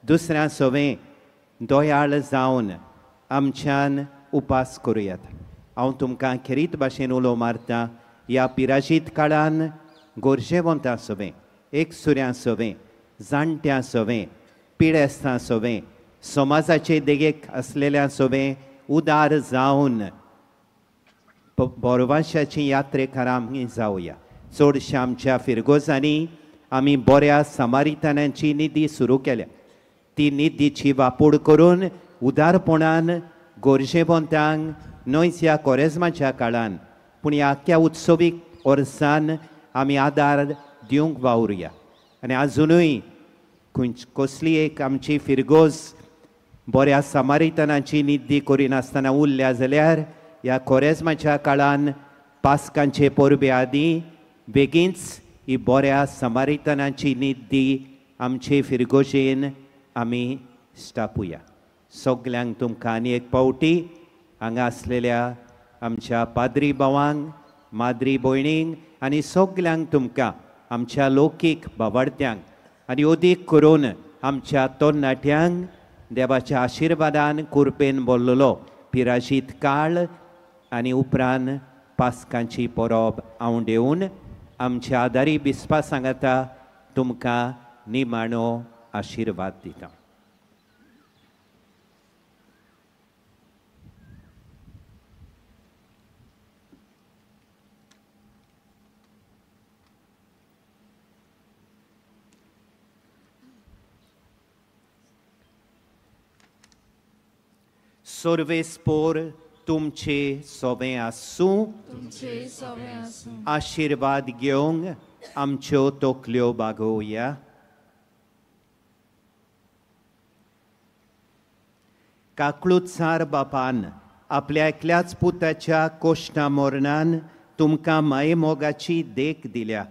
दुसऱ्यां सवें दयाळ जावन आमच्यान उपास करूं येता. हांव तुमकां खेरीत भाशेन उलो मारता, ह्या पिराजीत काळान गोरजेवंतां सवें, एकसुऱ्यां सवें, जाणट्यां सवें, पिडेस्तां सवें, समाजाचे देगेक आसलेल्या सवें उदार जावन बोरवाशाची यात्रेकारां आमी जावया. चडश्या आमच्या फिरगोजांनी आमी बऱ्या समारितानांची निधी सुरू केल्या. ती निधीची वापूड करून उदारपणान गोरजेवंतांक न्हयच ह्या कोरेज्माच्या काळान पूण ह्या आख्ख्या उत्सवीक वर्सान आमी आदार दिवंक वावरुया. आनी आजुनूय कसली एक आमची फिरगोज बऱ्या समारितानाची निधी करिनासतना उरल्या जाल्यार ह्या कोरेज्माच्या काळान पास्कांचे परबे आदीं बेगीनच ही बऱ्या समारितानाची निधी आमचे फिरगोजेन आमी स्टापुया. सगल्यांक तुमकां आनी एक पावटी हांगा आसलेल्या आमच्या पाद्री भावांक, माद्री भयणींक आनी सगल्यांक तुमकां आमच्या लौकीक बावडत्यांक आनी अदीक करून आमच्या तरणाट्यांक देवाच्या आशिर्वादान कुरपेन बोल्लोलो पिराजीत काळ आनी उपरांत पास्कांची परब आंवडेवन आमच्या आदारी बिस्पा सांगाता तुमकां निमाणो आशिर्वाद दिता. सर्वेस्पोर तुमचे सोबें आसूं, आशिर्वाद घेवंक आमच्यो तकल्यो बागोवया. काकळूतसार बापान आपल्या एकल्याच पुताच्या कोश्टा मरणान तुमकां मायेमोगाची देख दिल्या.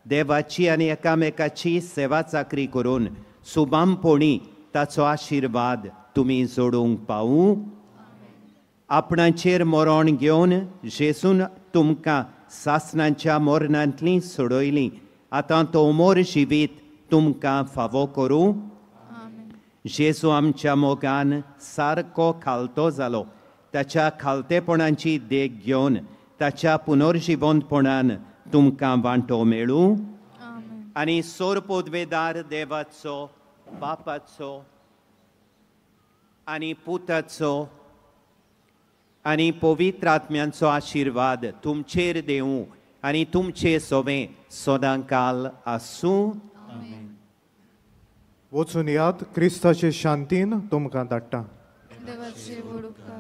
देवाची आनी एकामेकाची सेवा चाकरी करून सुबामपणी ताचो आशिर्वाद तुमी जोडूंक पावूं. आपणाचेर मरण घेवन जेजून तुमकां सासणाच्या मरणांतलीं सोडयलीं. आतां तो उमोर जिवीत तुमकां फावो करूं. जेजू आमच्या मोगान सारको खालतो जालो. ताच्या खालतेपणाची देख घेवन ताच्या पुनर्जिवंतपणान तुमकां वांटो मेळूं. आनी सोर पोदवेदार देवाचो, बापाचो आनी पुताचो आनी पवित्र आत्म्यांचो आशिर्वाद तुमचेर देवूं आनी तुमचे सोवें सदांकाल आसूं. वचून यात क्रिस्ताचे शांतीन तुमकां धाडटा. देवाचे व्हड उपकार.